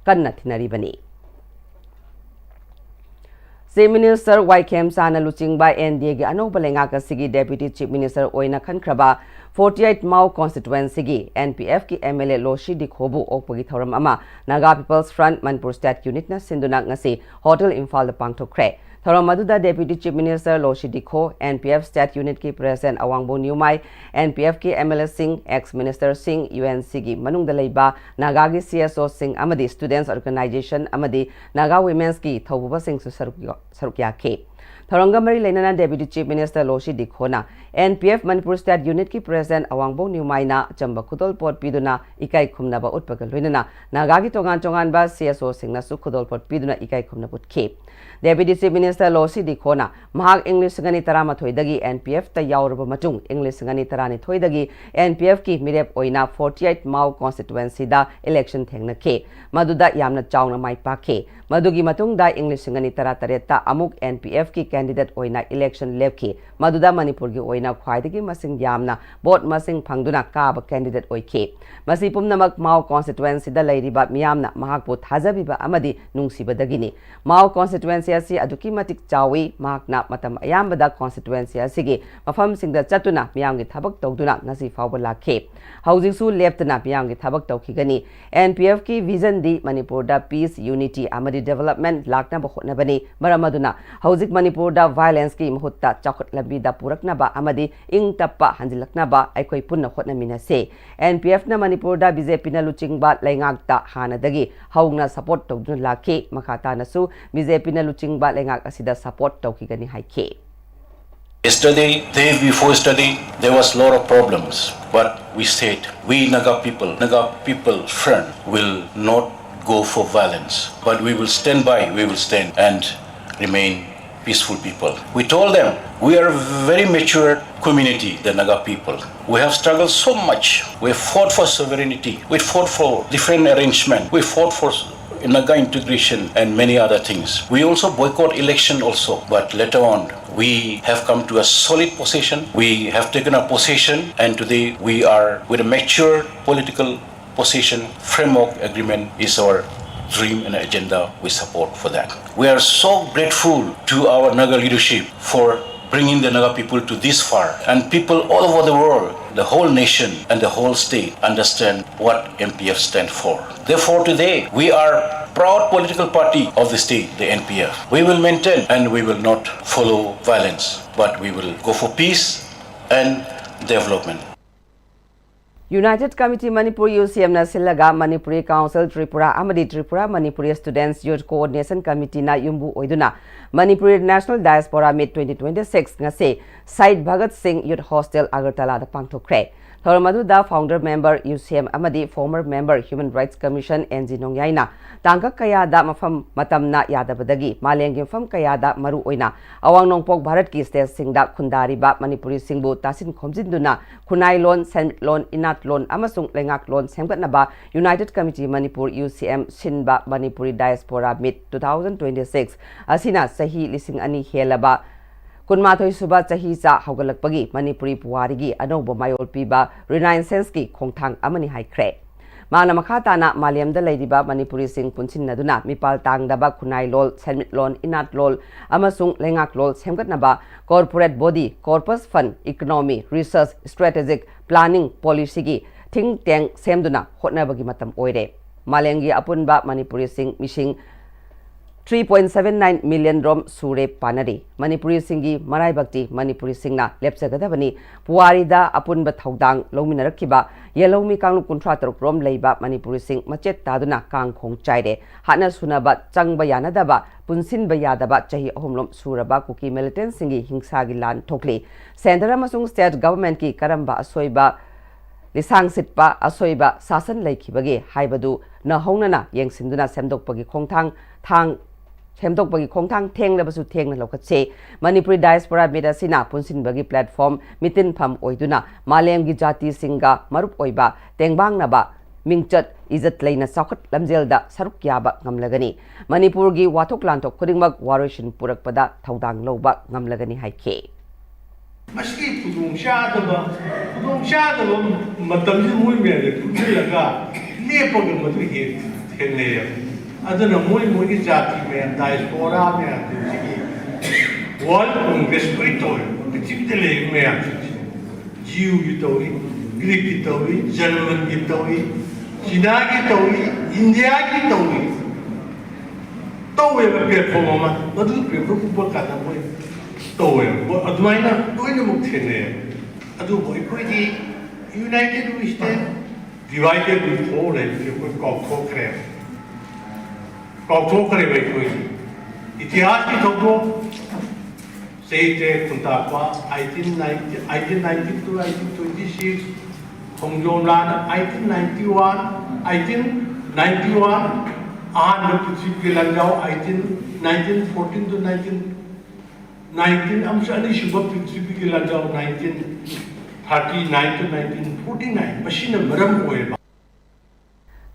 ꯀꯟꯅ ꯊꯤꯅꯔꯤꯕꯅꯤ꯫ Chief Minister ꯋꯥꯏ ꯈꯦꯝꯆꯥꯟꯅ ꯂꯨꯆꯤꯡꯕ N D A ꯒꯤ ꯑꯅꯧꯕ ꯂꯩꯉꯥꯛ ꯑꯁꯤꯒꯤ Deputy Chief Minister ꯑꯣꯏꯅ ꯈꯟꯈ꯭ꯔꯕ forty eight Mao constituency ꯒꯤ N P F ꯀꯤ M L A ꯂꯣꯁꯤ ꯗꯤꯈꯣꯕꯨ ꯑꯣꯛꯄꯒꯤ ꯊꯧꯔꯝ ꯑꯃ Naga People's Front Manipur State Unit ꯅ ꯁꯤꯟꯗꯨꯅ ꯉꯁꯤ ꯍꯣꯇꯦꯜ ꯏꯝꯐꯥꯜꯗ ꯄꯥꯡꯊꯣꯛꯈ꯭ꯔꯦ꯫ ꯊꯧꯔꯝ ꯑꯗꯨꯗ Deputy Chief Minister ꯂꯣꯁꯤ ꯗꯤꯈꯣ, N P F State Unit ꯀꯤ President ꯑꯋꯥꯡꯕꯣ ꯅ꯭ꯌꯨꯃꯥꯏ, N P F ꯀꯤ M L A ꯁꯤꯡ, ex Minister ꯁꯤꯡ, U N C ꯒꯤ ꯃꯅꯨꯡꯗ ꯂꯩꯕ ꯅꯥꯒꯥꯒꯤ C S O ꯁꯤꯡ ꯑꯃꯗꯤ Students Organization ꯑꯃꯗꯤ Naga Women's ꯀꯤ ꯊꯧꯄꯨꯕꯁꯤꯡꯁꯨ ꯁꯔꯨꯛ ꯌꯥ-, ꯁꯔꯨꯛ ꯌꯥꯈꯤ꯫ ꯊꯧꯔꯝꯒ ꯃꯔꯤ ꯂꯩꯅꯅ Deputy Chief Minister ꯂꯣꯁꯤ ꯗꯤꯈꯣꯅ N P F Manipur State Unit ꯀꯤ President ꯑꯋꯥꯡꯕꯣ ꯅ꯭ꯌꯨꯃꯥꯏꯅ ꯑꯆꯝꯕ ꯈꯨꯗꯣꯜꯄꯣꯠ ꯄꯤꯗꯨꯅ ꯏꯀꯥꯏ ꯈꯨꯝꯅꯕ ꯎꯠꯄꯒ ꯂꯣꯏꯅꯅ ꯅꯥꯒꯥꯒꯤ ꯇꯣꯉꯥꯟ ꯇꯣꯉꯥꯟꯕ C S O ꯁꯤꯡꯅꯁꯨ ꯈꯨꯗꯣꯜꯄꯣꯠ ꯄꯤꯗꯨꯅ ꯏꯀꯥꯏ ꯈꯨꯝꯅꯕ ꯎꯠꯈꯤ꯫ Deputy Chief Minister ꯂꯣꯁꯤ ꯗꯤꯈꯣꯅ ꯃꯍꯥꯛ ꯏꯪ ꯂꯤꯁꯤꯡ ꯑꯅꯤ ꯇꯔꯥꯃꯥꯊꯣꯏꯗꯒꯤ N P F ꯇ ꯌꯥꯎꯔꯕ ꯃꯇꯨꯡ ꯏꯪ ꯂꯤꯁꯤꯡ ꯑꯅꯤ ꯇꯔꯥꯅꯤꯊꯣꯏꯗꯒꯤ N P F ꯀꯤ ꯃꯤꯔꯦꯞ ꯑꯣꯏꯅ forty eight Mao constituency ꯗ election ꯊꯦꯡꯅꯈꯤ꯫ ꯃꯗꯨꯗ ꯌꯥꯝꯅ ꯆꯥꯎꯅ ꯃꯥꯏ ꯄꯥꯛꯈꯤ꯫ ꯃꯗꯨꯒꯤ ꯃꯇꯨꯡꯗ ꯏꯪ ꯂꯤꯁꯤꯡ ꯑꯅꯤ ꯇꯔꯥꯇꯔꯦꯠꯇ ꯑꯃꯨꯛ N P F ꯀꯤ candidate ꯑꯣꯏꯅ election ꯂꯦꯞꯈꯤ꯫ ꯃꯗꯨꯗ ꯃꯅꯤꯄꯨꯔꯒꯤ ꯑꯣꯏꯅ ꯈ꯭ꯋꯥꯏꯗꯒꯤ ꯃꯁꯤꯡ ꯌꯥꯝꯅ vote ꯃꯁꯤꯡ ꯐꯪꯗꯨꯅ ꯀꯥꯕ candidate ꯑꯣꯏꯈꯤ꯫ ꯃꯁꯤ ꯄꯨꯝꯅꯃꯛ Mao constituency ꯗ ꯂꯩꯔꯤꯕ ꯃꯤꯌꯥꯝꯅ ꯃꯍꯥꯛꯄꯨ ꯊꯥꯖꯕꯤꯕ ꯑꯃꯗꯤ ꯅꯨꯡꯁꯤꯕꯗꯒꯤꯅꯤ꯫ Mao constituency ꯑꯁꯤ ꯑꯗꯨꯛꯀꯤ ꯃꯇꯤꯛ ꯆꯥꯎꯏ꯫ ꯃꯍꯥꯛꯅ ꯃꯇꯝ ꯑꯌꯥꯝꯕꯗ constituency ꯑꯁꯤꯒꯤ ꯃꯐꯝꯁꯤꯡꯗ ꯆꯠꯇꯨꯅ ꯃꯤꯌꯥꯝꯒꯤ ꯊꯕꯛ ꯇꯧꯗꯨꯅ ꯉꯁꯤ ꯐꯥꯎꯕ ꯂꯥꯛꯈꯤ꯫ ꯍꯧꯖꯤꯛꯁꯨ ꯂꯦꯞꯇꯅ ꯃꯤꯌꯥꯝꯒꯤ ꯊꯕꯛ ꯇꯧꯈꯤꯒꯅꯤ꯫ N P F ꯀꯤ vision ꯗꯤ ꯃꯅꯤꯄꯨꯔꯗ peace, unity ꯑꯃꯗꯤ development ꯂꯥꯛꯅꯕ ꯍꯣꯠꯅꯕꯅꯤ꯫ ꯃꯔꯝ ꯑꯗꯨꯅ ꯍꯧꯖꯤꯛ ꯃꯅꯤꯄꯨꯔꯗ violence ꯀꯤ ꯃꯍꯨꯠꯇ ꯆꯥꯎꯈꯠ ꯂꯝꯕꯤꯗ ꯄꯨꯔꯛꯅꯕ ꯑꯃꯗꯤ ꯏꯪ ꯇꯞꯄ ꯍꯟꯖꯤꯜꯂꯛꯅꯕ ꯑꯩꯈꯣꯏ ꯄꯨꯟꯅ ꯍꯣꯠꯅꯃꯤꯟꯅꯁꯤ꯫ N P F ꯅ ꯃꯅꯤꯄꯨꯔꯗ B J P ꯅ ꯂꯨꯆꯤꯡꯕ ꯂꯩꯉꯥꯛꯇ ꯍꯥꯟꯅꯗꯒꯤ ꯍꯧꯅ support ꯇꯧꯗꯨꯅ ꯂꯥꯛꯈꯤ꯫ ꯃꯈꯥ ꯇꯥꯅꯁꯨ B J P ꯅ ꯂꯨꯆꯤꯡꯕ ꯂꯩꯉꯥꯛ ꯑꯁꯤꯗ support ꯇꯧꯈꯤꯒꯅꯤ ꯍꯥꯏꯈꯤ꯫ Yesterday, day before yesterday, there was a lot of problems. But we said, we Naga people, Naga People Front will not go for violence. But we will stand by, we will stand and remain peaceful people. We told them, "We are a very mature community, the Naga people. We have struggled so much. We fought for sovereignty. We fought for different arrangement. We fought for Naga integration and many other things. We also boycott election also, but later on, we have come to a solid position. We have taken a position, and today we are with a mature political position. Framework agreement is our dream and agenda. We support for that. We are so grateful to our Naga leadership for bringing the Naga people to this far, and people all over the world, the whole nation and the whole state understand what N P F stand for. Therefore, today we are proud political party of the state, the N P F. We will maintain and we will not follow violence, but we will go for peace and development." United Committee Manipur, UCM ꯅ ꯁꯤꯜꯂꯒ Manipuri Council Tripura ꯑꯃꯗꯤ Tripura Manipuri Students Youth Coordination Committee ꯅ ꯌꯨꯝꯕꯨ ꯑꯣꯏꯗꯨꯅ Manipuri National Diaspora Meet twenty twenty-six ꯉꯁꯤ Shaheed Bhagat Singh Youth Hostel Agartala ꯗ ꯄꯥꯡꯊꯣꯛꯈ꯭ꯔꯦ꯫ ꯊꯧꯔꯝ ꯑꯗꯨꯗ founder member UCM ꯑꯃꯗꯤ former member Human Rights Commission NG Nongyai ꯅ ꯇꯥꯡꯀꯛ ꯀꯌꯥꯗ ꯃꯐꯝ ꯃꯇꯝꯅ ꯌꯥꯗꯕꯗꯒꯤ ꯃꯥꯂꯦꯝꯒꯤ ꯃꯐꯝ ꯀꯌꯥꯗ, ꯃꯔꯨ ꯑꯣꯏꯅ ꯑꯋꯥꯡ ꯅꯣꯡꯄꯣꯛ ꯚꯥꯔꯠꯀꯤ state ꯁꯤꯡꯗ ꯈꯨꯟꯗꯥꯔꯤꯕ ꯃꯅꯤꯄꯨꯔꯤꯁꯤꯡꯕꯨ ꯇꯥꯁꯤꯟ ꯈꯣꯝꯖꯤꯟꯗꯨꯅ ꯈꯨꯟꯅꯥꯏ ꯂꯣꯟ, ꯁꯦꯟꯃꯤꯠꯂꯣꯟ, ꯏꯅꯥꯠꯂꯣꯟ ꯑꯃꯁꯨꯡ ꯂꯩꯉꯥꯛꯂꯣꯟ ꯁꯦꯝꯒꯠꯅꯕ United Committee Manipur, UCM, ꯁꯤꯟꯕ Manipuri Diaspora Meet two thousand twenty-six ꯑꯁꯤꯅ ꯆꯍꯤ ꯂꯤꯁꯤꯡ ꯑꯅꯤ ꯍꯦꯜꯂꯕ ꯀꯨꯟꯃꯥꯊꯣꯏ ꯁꯨꯕ ꯆꯍꯤꯆꯥ ꯍꯧꯒꯠꯂꯛꯄꯒꯤ ꯃꯅꯤꯄꯨꯔꯤ ꯄꯨꯋꯥꯔꯤꯒꯤ ꯑꯅꯧꯕ ꯃꯌꯣꯜ ꯄꯤꯕ Renaissance ꯀꯤ ꯈꯣꯡꯊꯥꯡ ꯑꯃꯅꯤ ꯍꯥꯏꯈ꯭ꯔꯦ꯫ ꯃꯥꯅ ꯃꯈꯥ ꯇꯥꯅ ꯃꯥꯂꯦꯝꯗ ꯂꯩꯔꯤꯕ ꯃꯅꯤꯄꯨꯔꯤꯁꯤꯡ ꯄꯨꯟꯁꯤꯟꯅꯗꯨꯅ ꯃꯤꯄꯥꯜ ꯇꯥꯡꯗꯕ ꯈꯨꯟꯅꯥꯏꯂꯣꯜ, ꯁꯦꯟꯃꯤꯠꯂꯣꯟ, ꯏꯅꯥꯠꯂꯣꯟ ꯑꯃꯁꯨꯡ ꯂꯩꯉꯥꯛꯂꯣꯜ ꯁꯦꯝꯒꯠꯅꯕ corporate body, corpus fund, economy, research, strategic planning, policy ꯒꯤ think tank ꯁꯦꯝꯗꯨꯅ ꯍꯣꯠꯅꯕꯒꯤ ꯃꯇꯝ ꯑꯣꯏꯔꯦ꯫ ꯃꯥꯂꯦꯝꯒꯤ ꯑꯄꯨꯟꯕ ꯃꯅꯤꯄꯨꯔꯤꯁꯤꯡ ꯃꯤꯁꯤꯡ three point seven nine million ꯔꯣꯝ ꯁꯨꯔꯦ ꯄꯥꯅꯔꯤ꯫ ꯃꯅꯤꯄꯨꯔꯤꯁꯤꯡꯒꯤ ꯃꯔꯥꯏꯕꯛꯇꯤ ꯃꯅꯤꯄꯨꯔꯤꯁꯤꯡꯅ ꯂꯦꯞꯆꯒꯗꯕꯅꯤ꯫ ꯄꯨꯋꯥꯔꯤꯗ ꯑꯄꯨꯟꯕ ꯊꯧꯗꯥꯡ ꯂꯧꯃꯤꯟꯅꯔꯛꯈꯤꯕ ꯌꯦꯜꯍꯧꯃꯤ ꯀꯥꯡꯂꯨꯞ ꯀꯨꯟꯊ꯭ꯔꯥ ꯇꯔꯨꯛ ꯔꯣꯝ ꯂꯩꯕ ꯃꯅꯤꯄꯨꯔꯤꯁꯤꯡ ꯃꯆꯦꯠ ꯇꯥꯗꯨꯅ ꯀꯥꯡꯈꯣꯡ ꯆꯥꯏꯔꯦ꯫ ꯍꯥꯠꯅ ꯁꯨꯅꯕ ꯆꯪꯕ ꯌꯥꯅꯗꯕ, ꯄꯨꯟꯁꯤꯟꯕ ꯌꯥꯗꯕ ꯆꯍꯤ ꯑꯍꯨꯝꯂꯣꯝ ꯁꯨꯔꯕ ꯀꯨꯀꯤ militant ꯁꯤꯡꯒꯤ ꯍꯤꯡꯁꯥꯒꯤ ꯂꯥꯟ ꯊꯣꯛꯂꯤ꯫ Centre ꯑꯃꯁꯨꯡ state government ꯀꯤ ꯀꯔꯝꯕ ꯑꯁꯣꯏꯕ ꯂꯤꯁꯥꯡ ꯁꯤꯠꯄ ꯑꯁꯣꯏꯕ ꯁꯥꯁꯟ ꯂꯩꯈꯤꯕꯒꯦ ꯍꯥꯏꯕꯗꯨ ꯅꯧꯍꯧꯅꯅ ꯌꯦꯡꯁꯤꯟꯗꯨꯅ ꯁꯦꯝꯗꯣꯛꯄꯒꯤ ꯈꯣꯡꯊꯥꯡ ꯊꯥꯡ ꯁꯦꯝꯗꯣꯛꯄꯒꯤ ꯈꯣꯡꯊꯥꯡ ꯊꯦꯡꯂꯕꯁꯨ ꯊꯦꯡꯅ ꯂꯧꯈꯠꯁꯤ꯫ ꯃꯅꯤꯄꯨꯔꯤ Diaspora Meet ꯑꯁꯤꯅ ꯄꯨꯟꯁꯤꯟꯕꯒꯤ platform, ꯃꯤꯇꯤꯟꯐꯝ ꯑꯣꯏꯗꯨꯅ ꯃꯥꯂꯦꯝꯒꯤ ꯖꯥꯇꯤꯁꯤꯡꯒ ꯃꯔꯨꯞ ꯑꯣꯏꯕ, ꯇꯦꯡꯕꯥꯡꯅꯕ, ꯃꯤꯡꯆꯠ ꯏꯖꯠ ꯂꯩꯅ ꯆꯥꯎꯈꯠ ꯂꯝꯖꯦꯜꯗ ꯁꯔꯨꯛ ꯌꯥꯕ ꯉꯝꯂꯒꯅꯤ꯫ ꯃꯅꯤꯄꯨꯔꯒꯤ ꯋꯥꯊꯣꯛ ꯂꯥꯟꯊꯣꯛ ꯈꯨꯗꯤꯡꯃꯛ ꯋꯥꯔꯣꯏꯁꯤꯟ ꯄꯨꯔꯛꯄꯗ ꯊꯧꯗꯥꯡ ꯂꯧꯕ ꯉꯝꯂꯒꯅꯤ ꯍꯥꯏꯈꯤ꯫ ꯃꯁꯤꯒꯤ ꯈꯨꯗꯣꯡꯆꯥꯗꯕ ꯈꯨꯗꯣꯡꯆꯥꯗꯕ ꯃꯇꯝꯁꯤ ꯃꯣꯏ ꯃꯌꯥꯝꯁꯦ ꯄꯨꯟꯁꯤꯜꯂꯒ ꯂꯦꯞꯄꯒ ꯃꯗꯨ ꯍꯦꯛ ꯊꯦꯡꯅꯩꯌꯦꯕ꯫ ꯑꯗꯨꯅ ꯃꯣꯏ ꯃꯣꯏꯒꯤ ꯖꯥꯇꯤ ꯃꯌꯥꯝ, diaspora ꯃꯌꯥꯝꯁꯤꯡꯁꯤꯒꯤ World Congress ꯂꯣꯏ ꯇꯧꯋꯦ꯫ ꯄ꯭ꯔꯤꯊꯤꯕꯤꯗ ꯂꯩꯔꯤꯕ ꯃꯌꯥꯝꯁꯤꯡꯁꯦ, ꯖꯤꯎꯒꯤ ꯇꯧꯏ, ꯒ꯭ꯔꯤꯛꯀꯤ ꯇꯧꯏ, ꯖꯔꯃꯟꯒꯤ ꯇꯧꯏ, ꯆꯤꯅꯥꯒꯤ ꯇꯧꯏ, ꯏꯟꯗꯤꯌꯥꯒꯤ ꯇꯧꯏ꯫ ꯇꯧꯋꯦꯕ platform ꯑꯃ, ꯃꯗꯨ platform ꯎꯕ ꯀꯥꯟꯗ ꯃꯣꯏ ꯇꯧꯋꯦꯕ꯫ ꯃꯣꯏ ꯑꯗꯨꯃꯥꯏꯅ ꯂꯣꯏꯅꯃꯛ ꯊꯦꯡꯅꯩꯌꯦꯕ꯫ ꯑꯗꯨꯕꯨ ꯑꯩꯈꯣꯏꯗꯤ united we stand, divided we fall ꯍꯥꯏꯕꯁꯦ ꯑꯩꯈꯣꯏ ꯀꯥꯎꯊꯣꯛꯈ꯭ꯔꯦꯕ꯫ ꯀꯥꯎꯊꯣꯛꯈ꯭ꯔꯦꯕ ꯑꯩꯈꯣꯏꯗꯤ꯫ ꯏꯇꯤꯍꯥꯁꯀꯤ ꯊꯧꯗꯣꯛ, ꯆꯩꯇ꯭ꯔꯦ ꯈꯨꯟꯇꯥꯛꯄ, eighteen ninety, eighteen ninety two, eighteen twenty six, ꯈꯣꯡꯖꯣꯝ ꯂꯥꯟ, eighteen ninety one, eighteen ninety one, ꯑꯍꯥꯟꯕ ꯄ꯭ꯔꯤꯊꯤꯕꯤꯒꯤ ꯂꯥꯟꯖꯥꯎ, eighteen, nineteen fourteen to nineteen nineteen, ꯑꯃꯁꯨꯡ ꯑꯅꯤꯁꯨꯕ ꯄ꯭ꯔꯤꯊꯤꯕꯤꯒꯤ ꯂꯥꯟꯖꯥꯎ, nineteen thirty nine to nineteen forty nine, ꯃꯁꯤꯅ ꯃꯔꯝ ꯑꯣꯏꯔꯕ꯫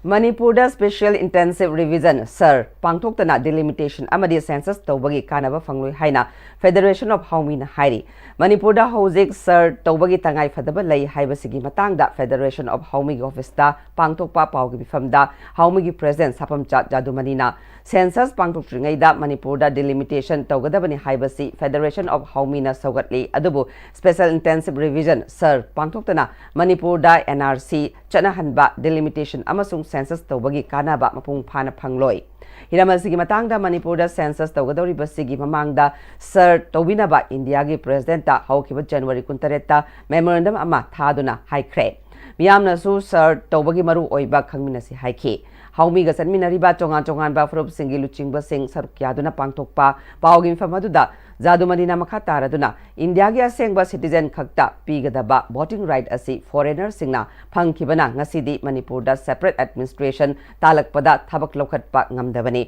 ꯃꯅꯤꯄꯨꯔꯗ Special Intensive Revision, ꯁꯔ, ꯄꯥꯡꯊꯣꯛꯇꯅ delimitation ꯑꯃꯗꯤ census ꯇꯧꯕꯒꯤ ꯀꯥꯟꯅꯕ ꯐꯪꯂꯣꯏ ꯍꯥꯏꯅ Federation of ꯍꯥꯎꯃꯤꯅ ꯍꯥꯏꯔꯤ꯫ ꯃꯅꯤꯄꯨꯔꯗ ꯍꯧꯖꯤꯛ ꯁꯔ ꯇꯧꯕꯒꯤ ꯇꯉꯥꯏ ꯐꯗꯕ ꯂꯩ ꯍꯥꯏꯕꯁꯤꯒꯤ ꯃꯇꯥꯡꯗ Federation of ꯍꯥꯎꯃꯤꯒꯤ ꯑꯣꯐꯤꯁꯇ ꯄꯥꯡꯊꯣꯛꯄ ꯄꯥꯎꯒꯤ ꯃꯤꯐꯝꯗ ꯍꯥꯎꯃꯤꯒꯤ president ꯁꯥꯐꯝꯆꯥꯠ ꯖꯥꯗꯨꯃꯅꯤꯅ census ꯄꯥꯡꯊꯣꯛꯇ꯭ꯔꯤꯉꯩꯗ ꯃꯅꯤꯄꯨꯔꯗ delimitation ꯇꯧꯒꯗꯕꯅꯤ ꯍꯥꯏꯕꯁꯤ Federation of ꯍꯥꯎꯃꯤꯅ ꯁꯧꯒꯠꯂꯤ, ꯑꯗꯨꯕꯨ Special Intensive Revision, ꯁꯔ, ꯄꯥꯡꯊꯣꯛꯇꯅ ꯃꯅꯤꯄꯨꯔꯗ N R C ꯆꯠꯅꯍꯟꯕ, delimitation ꯑꯃꯁꯨꯡ census ꯇꯧꯕꯒꯤ ꯀꯥꯟꯅꯕ ꯃꯄꯨꯡ ꯐꯥꯅ ꯐꯪꯂꯣꯏ꯫ ꯍꯤꯔꯝ ꯑꯁꯤꯒꯤ ꯃꯇꯥꯡꯗ ꯃꯅꯤꯄꯨꯔꯗ census ꯇꯧꯒꯗꯧꯔꯤꯕꯁꯤꯒꯤ ꯃꯃꯥꯡꯗ ꯁꯔ ꯇꯧꯕꯤꯅꯕ ꯏꯟꯗꯤꯌꯥꯒꯤ presidentꯇ ꯍꯧꯈꯤꯕ January ꯀꯨꯟꯇꯔꯦꯠꯇ memorandum ꯑꯃ ꯊꯥꯗꯨꯅ ꯍꯥꯏꯈ꯭ꯔꯦ꯫ ꯃꯤꯌꯥꯝꯅꯁꯨ ꯁꯔ ꯇꯧꯕꯒꯤ ꯃꯔꯨ ꯑꯣꯏꯕ ꯈꯪꯃꯤꯟꯅꯁꯤ ꯍꯥꯏꯈꯤ꯫ ꯍꯥꯎꯃꯤꯒ ꯆꯠꯃꯤꯟꯅꯔꯤꯕ ꯇꯣꯉꯥꯟ ꯇꯣꯉꯥꯟꯕ ꯐꯨꯔꯨꯞꯁꯤꯡꯒꯤ ꯂꯨꯆꯤꯡꯕꯁꯤꯡ ꯁꯔꯨꯛ ꯌꯥꯗꯨꯅ ꯄꯥꯡꯊꯣꯛꯄ ꯄꯥꯎꯒꯤ ꯃꯤꯐꯝ ꯑꯗꯨꯗ ꯖꯥꯗꯨꯃꯅꯤꯅ ꯃꯈꯥ ꯇꯥꯔꯗꯨꯅ ꯏꯟꯗꯤꯌꯥꯒꯤ ꯑꯁꯦꯡꯕ ꯁꯤꯇꯤꯖꯦꯟ ꯈꯛꯇ ꯄꯤꯒꯗꯕ ꯚꯣꯇꯤꯡ ꯔꯥꯏꯠ ꯑꯁꯤ ꯐꯣꯔꯦꯅꯔꯁꯤꯡꯅ ꯐꯪꯈꯤꯕꯅ ꯉꯁꯤꯗꯤ ꯃꯅꯤꯄꯨꯔꯗ ꯁꯦꯄꯔꯦꯠ ꯑꯦꯗꯃꯤꯅꯤꯁꯇ꯭ꯔꯦꯁꯟ ꯇꯥꯂꯛꯄꯗ ꯊꯕꯛ ꯂꯧꯈꯠꯄ ꯉꯝꯗꯕꯅꯤ꯫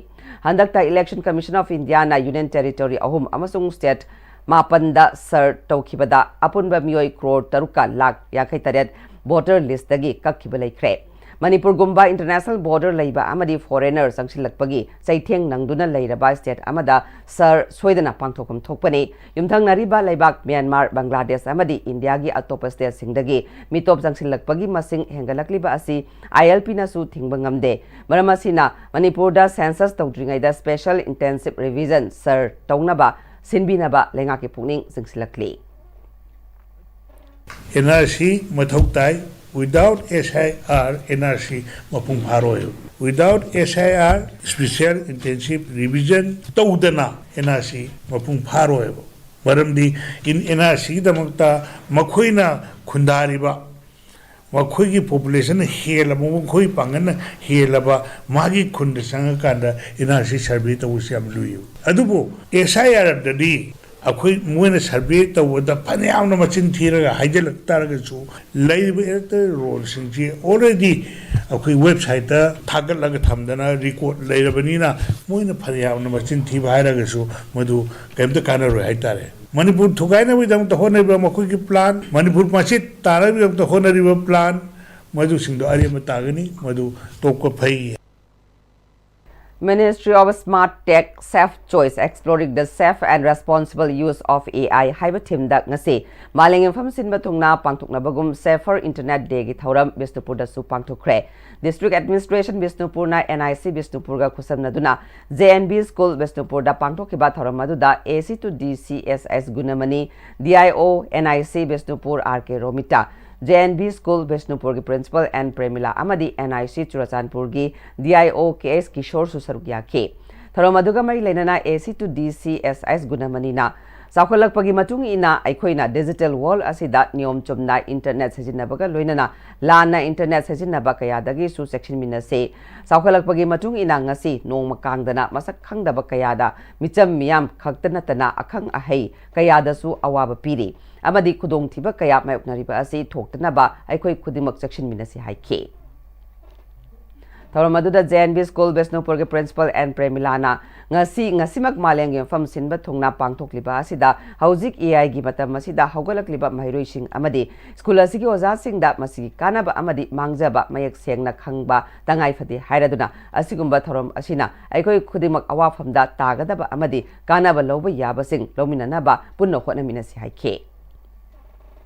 ꯍꯟꯗꯛꯇ Election Commission of India ꯅ Union Territory ꯑꯍꯨꯝ ꯑꯃꯁꯨꯡ state ꯃꯥꯄꯟꯗ ꯁꯔ ꯇꯧꯈꯤꯕꯗ ꯑꯄꯨꯟꯕ ꯃꯤꯑꯣꯏ ꯀ꯭ꯔꯣꯔ ꯇꯔꯨꯛꯀ ꯂꯥꯈ ꯌꯥꯡꯈꯩ ꯇꯔꯦꯠ ꯚꯣꯇꯔ ꯂꯤꯁꯇꯒꯤ ꯀꯛꯈꯤꯕ ꯂꯩꯈ꯭ꯔꯦ꯫ ꯃꯅꯤꯄꯨꯔꯒꯨꯝꯕ ꯏꯟꯇꯔꯅꯦꯁꯅꯦꯜ ꯕꯣꯔꯗꯔ ꯂꯩꯕ ꯑꯃꯗꯤ ꯐꯣꯔꯦꯅꯔ ꯆꯪꯁꯤꯜꯂꯛꯄꯒꯤ ꯆꯩꯊꯦꯡ ꯅꯪꯗꯨꯅ ꯂꯩꯔꯕ ꯁ꯭ꯇꯦꯠ ꯑꯃꯗ ꯁꯔ ꯁꯣꯏꯗꯅ ꯄꯥꯡꯊꯣꯛꯐꯝ ꯊꯣꯛꯄꯅꯤ꯫ ꯌꯨꯝꯊꯪꯅꯔꯤꯕ ꯂꯩꯕꯥꯛ ꯃ꯭ꯌꯥꯟꯃꯥꯔ, ꯕꯪꯒ꯭ꯂꯥꯗꯦꯁ ꯑꯃꯗꯤ ꯏꯟꯗꯤꯌꯥꯒꯤ ꯑꯇꯣꯞꯄ ꯁ꯭ꯇꯦꯠꯁꯤꯡꯗꯒꯤ ꯃꯤꯇꯣꯞ ꯆꯪꯁꯤꯜꯂꯛꯄꯒꯤ ꯃꯁꯤꯡ ꯍꯦꯟꯒꯠꯂꯛꯂꯤꯕ ꯑꯁꯤ ꯑꯥꯏ ꯑꯦꯜ ꯄꯤꯅꯁꯨ ꯊꯤꯡꯕ ꯉꯝꯗꯦ꯫ ꯃꯔꯝ ꯑꯁꯤꯅ ꯃꯅꯤꯄꯨꯔꯗ ꯁꯦꯟꯁꯁ ꯇꯧꯗ꯭ꯔꯤꯉꯩꯗ ꯁ꯭ꯄꯦꯁꯦꯜ ꯏꯟꯇꯦꯟꯁꯤꯚ ꯔꯤꯚꯤꯖꯟ ꯁꯔ ꯇꯧꯅꯕ ꯁꯤꯟꯕꯤꯅꯕ ꯂꯩꯉꯥꯛꯀꯤ ꯄꯨꯛꯅꯤꯡ ꯆꯤꯡꯁꯤꯜꯂꯛꯂꯤ꯫ ꯑꯦꯟ ꯑꯥꯔ ꯁꯤ ꯃꯊꯧ ꯇꯥꯏ꯫ Without S I R, N R C ꯃꯄꯨꯡ ꯐꯥꯔꯣꯏ꯫ Without S I R, Special Intensive Revision ꯇꯧꯗꯅ ꯑꯦꯟ ꯑꯥꯔ ꯁꯤ ꯃꯄꯨꯡ ꯐꯥꯔꯣꯏꯕ꯫ ꯃꯔꯝꯗꯤ ꯑꯦꯟ ꯑꯥꯔ ꯁꯤꯒꯤꯗꯃꯛꯇ ꯃꯈꯣꯏꯅ ꯈꯨꯟꯗꯥꯔꯤꯕ, ꯃꯈꯣꯏꯒꯤ ꯄꯣꯄꯨꯂꯦꯁꯟꯅ ꯍꯦꯜꯂꯕ, ꯃꯈꯣꯏ ꯄꯥꯡꯒꯜꯅ ꯍꯦꯜꯂꯕ ꯃꯥꯒꯤ ꯈꯨꯟꯗ ꯆꯪꯉꯀꯥꯟꯗ ꯑꯦꯟ ꯑꯥꯔ ꯁꯤ ꯁꯔꯚꯦ ꯇꯧꯕꯁꯤ ꯌꯥꯝ ꯂꯨꯏꯌꯦꯕ꯫ ꯑꯗꯨꯕꯨ ꯑꯦꯁ ꯑꯥꯏ ꯑꯥꯔꯗꯗꯤ ꯑꯩꯈꯣꯏ ꯃꯣꯏꯅ ꯁꯔꯚꯦ ꯇꯧꯕꯗ ꯐꯅꯌꯥꯝꯅ ꯃꯆꯤꯟ ꯊꯤꯔꯒ ꯍꯥꯏꯖꯤꯜꯂꯛ ꯇꯥꯔꯒꯁꯨ, ꯂꯩꯔꯤꯕ ꯏꯂꯦꯛꯇꯣꯔꯦꯜ ꯔꯣꯜꯁꯤꯡꯁꯤ already ꯑꯩꯈꯣꯏ ꯋꯦꯕꯁꯥꯏꯠꯇ ꯊꯥꯒꯠꯂꯒ ꯊꯝꯗꯅ ꯔꯦꯀꯣꯔꯗ ꯂꯩꯔꯕꯅꯤꯅ, ꯃꯣꯏꯅ ꯐꯅꯌꯥꯝꯅ ꯃꯆꯤꯟ ꯊꯤꯕ ꯍꯥꯏꯔꯒꯁꯨ ꯃꯗꯨ ꯀꯔꯤꯝꯇ ꯀꯥꯟꯅꯔꯣꯏ ꯍꯥꯏꯇꯥꯔꯦ꯫ ꯃꯅꯤꯄꯨꯔ ꯊꯨꯒꯥꯏꯅꯕꯒꯤꯗꯃꯛꯇ ꯍꯣꯠꯅꯔꯤꯕ ꯃꯈꯣꯏꯒꯤ ꯄ꯭ꯂꯥꯟ, ꯃꯅꯤꯄꯨꯔ ꯃꯆꯦꯠ ꯇꯥꯅꯕꯒꯤꯗꯃꯛꯇ ꯍꯣꯠꯅꯔꯤꯕ ꯄ꯭ꯂꯥꯟ, ꯃꯗꯨꯁꯤꯡꯗꯣ ꯑꯔꯦꯝꯕ ꯇꯥꯒꯅꯤ, ꯃꯗꯨ ꯇꯣꯛꯄ ꯐꯩ꯫ Ministry of Smart Tech, Safe Choice, Exploring the Safe and Responsible Use of A I ꯍꯥꯏꯕ ꯊꯤꯝꯗ ꯉꯁꯤ ꯃꯥꯂꯦꯝꯒꯤ ꯃꯐꯝ ꯁꯤꯟꯕ ꯊꯨꯡꯅ ꯄꯥꯡꯊꯣꯛꯅꯕꯒꯨꯝ Safer Internet Day ꯒꯤ ꯊꯧꯔꯝ ꯕꯤꯁꯅꯨꯄꯨꯔꯗꯁꯨ ꯄꯥꯡꯊꯣꯛꯈ꯭ꯔꯦ꯫ District Administration ꯕꯤꯁꯅꯨꯄꯨꯔꯅ N I C ꯕꯤꯁꯅꯨꯄꯨꯔꯒ ꯈꯨꯠꯁꯝꯅꯗꯨꯅ J N V School ꯕꯤꯁꯅꯨꯄꯨꯔꯗ ꯄꯥꯡꯊꯣꯛꯈꯤꯕ ꯊꯧꯔꯝ ꯑꯗꯨꯗ A C to D C S S ꯒꯨꯅꯃꯅꯤ, D I O N I C Bishnupur R K Romita, J N V School ꯕꯤꯁꯅꯨꯄꯨꯔꯒꯤ Principal N ꯄ꯭ꯔꯦꯃꯤꯂꯥ ꯑꯃꯗꯤ N I C ꯆꯨꯔꯆꯥꯟꯄꯨꯔꯒꯤ D I O K S ꯀꯤꯁꯣꯔꯁꯨ ꯁꯔꯨꯛ ꯌꯥꯈꯤ꯫ ꯊꯧꯔꯝ ꯑꯗꯨꯒ ꯃꯔꯤ ꯂꯩꯅꯅ A C to D C S S ꯒꯨꯅꯃꯅꯤꯅ ꯆꯥꯎꯈꯠꯂꯛꯄꯒꯤ ꯃꯇꯨꯡ ꯏꯟꯅ ꯑꯩꯈꯣꯏꯅ digital world ꯑꯁꯤꯗ ꯅꯤꯌꯣꯝ ꯆꯨꯝꯅ internet ꯁꯤꯖꯤꯟꯅꯕꯒ ꯂꯣꯏꯅꯅ ꯂꯥꯟꯅ internet ꯁꯤꯖꯤꯟꯅꯕ ꯀꯌꯥꯗꯒꯤꯁꯨ ꯆꯦꯛꯁꯤꯟꯃꯤꯟꯅꯁꯤ꯫ ꯆꯥꯎꯈꯠꯂꯛꯄꯒꯤ ꯃꯇꯨꯡ ꯏꯟꯅ ꯉꯁꯤ ꯅꯣꯡꯃ ꯀꯥꯡꯗꯅ ꯃꯁꯛ ꯈꯪꯗꯕ ꯀꯌꯥꯗ ꯃꯤꯆꯝ ꯃꯤꯌꯥꯝ ꯈꯛꯇ ꯅꯠꯇꯅ ꯑꯈꯪ ꯑꯍꯩ ꯀꯌꯥꯗꯁꯨ ꯑꯋꯥꯕ ꯄꯤꯔꯤ ꯑꯃꯗꯤ ꯈꯨꯗꯣꯡꯊꯤꯕ ꯀꯌꯥ ꯃꯥꯌꯣꯛꯅꯔꯤꯕ ꯑꯁꯤ ꯊꯣꯛꯇꯅꯕ ꯑꯩꯈꯣꯏ ꯈꯨꯗꯤꯡꯃꯛ ꯆꯦꯛꯁꯤꯟꯃꯤꯟꯅꯁꯤ ꯍꯥꯏꯈꯤ꯫ ꯊꯧꯔꯝ ꯑꯗꯨꯗ J N V school ꯕꯤꯁꯅꯨꯄꯨꯔꯒꯤ principal N ꯄ꯭ꯔꯦꯃꯤꯂꯥꯅ ꯉꯁꯤ, ꯉꯁꯤꯃꯛ ꯃꯥꯂꯦꯝꯒꯤ ꯃꯐꯝ ꯁꯤꯟꯕ ꯊꯨꯡꯅ ꯄꯥꯡꯊꯣꯛꯂꯤꯕ ꯑꯁꯤꯗ ꯍꯧꯖꯤꯛ A I ꯒꯤ ꯃꯇꯝ ꯑꯁꯤꯗ ꯍꯧꯒꯠꯂꯛꯂꯤꯕ ꯃꯍꯩꯔꯣꯏꯁꯤꯡ ꯑꯃꯗꯤ school ꯑꯁꯤꯒꯤ ꯑꯣꯖꯥꯁꯤꯡꯗ ꯃꯁꯤꯒꯤ ꯀꯥꯟꯅꯕ ꯑꯃꯗꯤ ꯃꯥꯡꯖꯕ ꯃꯌꯦꯛ ꯁꯦꯡꯅ ꯈꯪꯕ ꯇꯉꯥꯏ ꯐꯗꯦ ꯍꯥꯏꯔꯗꯨꯅ ꯑꯁꯤꯒꯨꯝꯕ ꯊꯧꯔꯝ ꯑꯁꯤꯅ ꯑꯩꯈꯣꯏ ꯈꯨꯗꯤꯡꯃꯛ ꯑꯋꯥꯐꯝꯗ ꯇꯥꯒꯗꯕ ꯑꯃꯗꯤ ꯀꯥꯟꯅꯕ ꯂꯧꯕ ꯌꯥꯕꯁꯤꯡ ꯂꯧꯃꯤꯟꯅꯅꯕ ꯄꯨꯟꯅ ꯍꯣꯠꯅꯃꯤꯟꯅꯁꯤ ꯍꯥꯏꯈꯤ꯫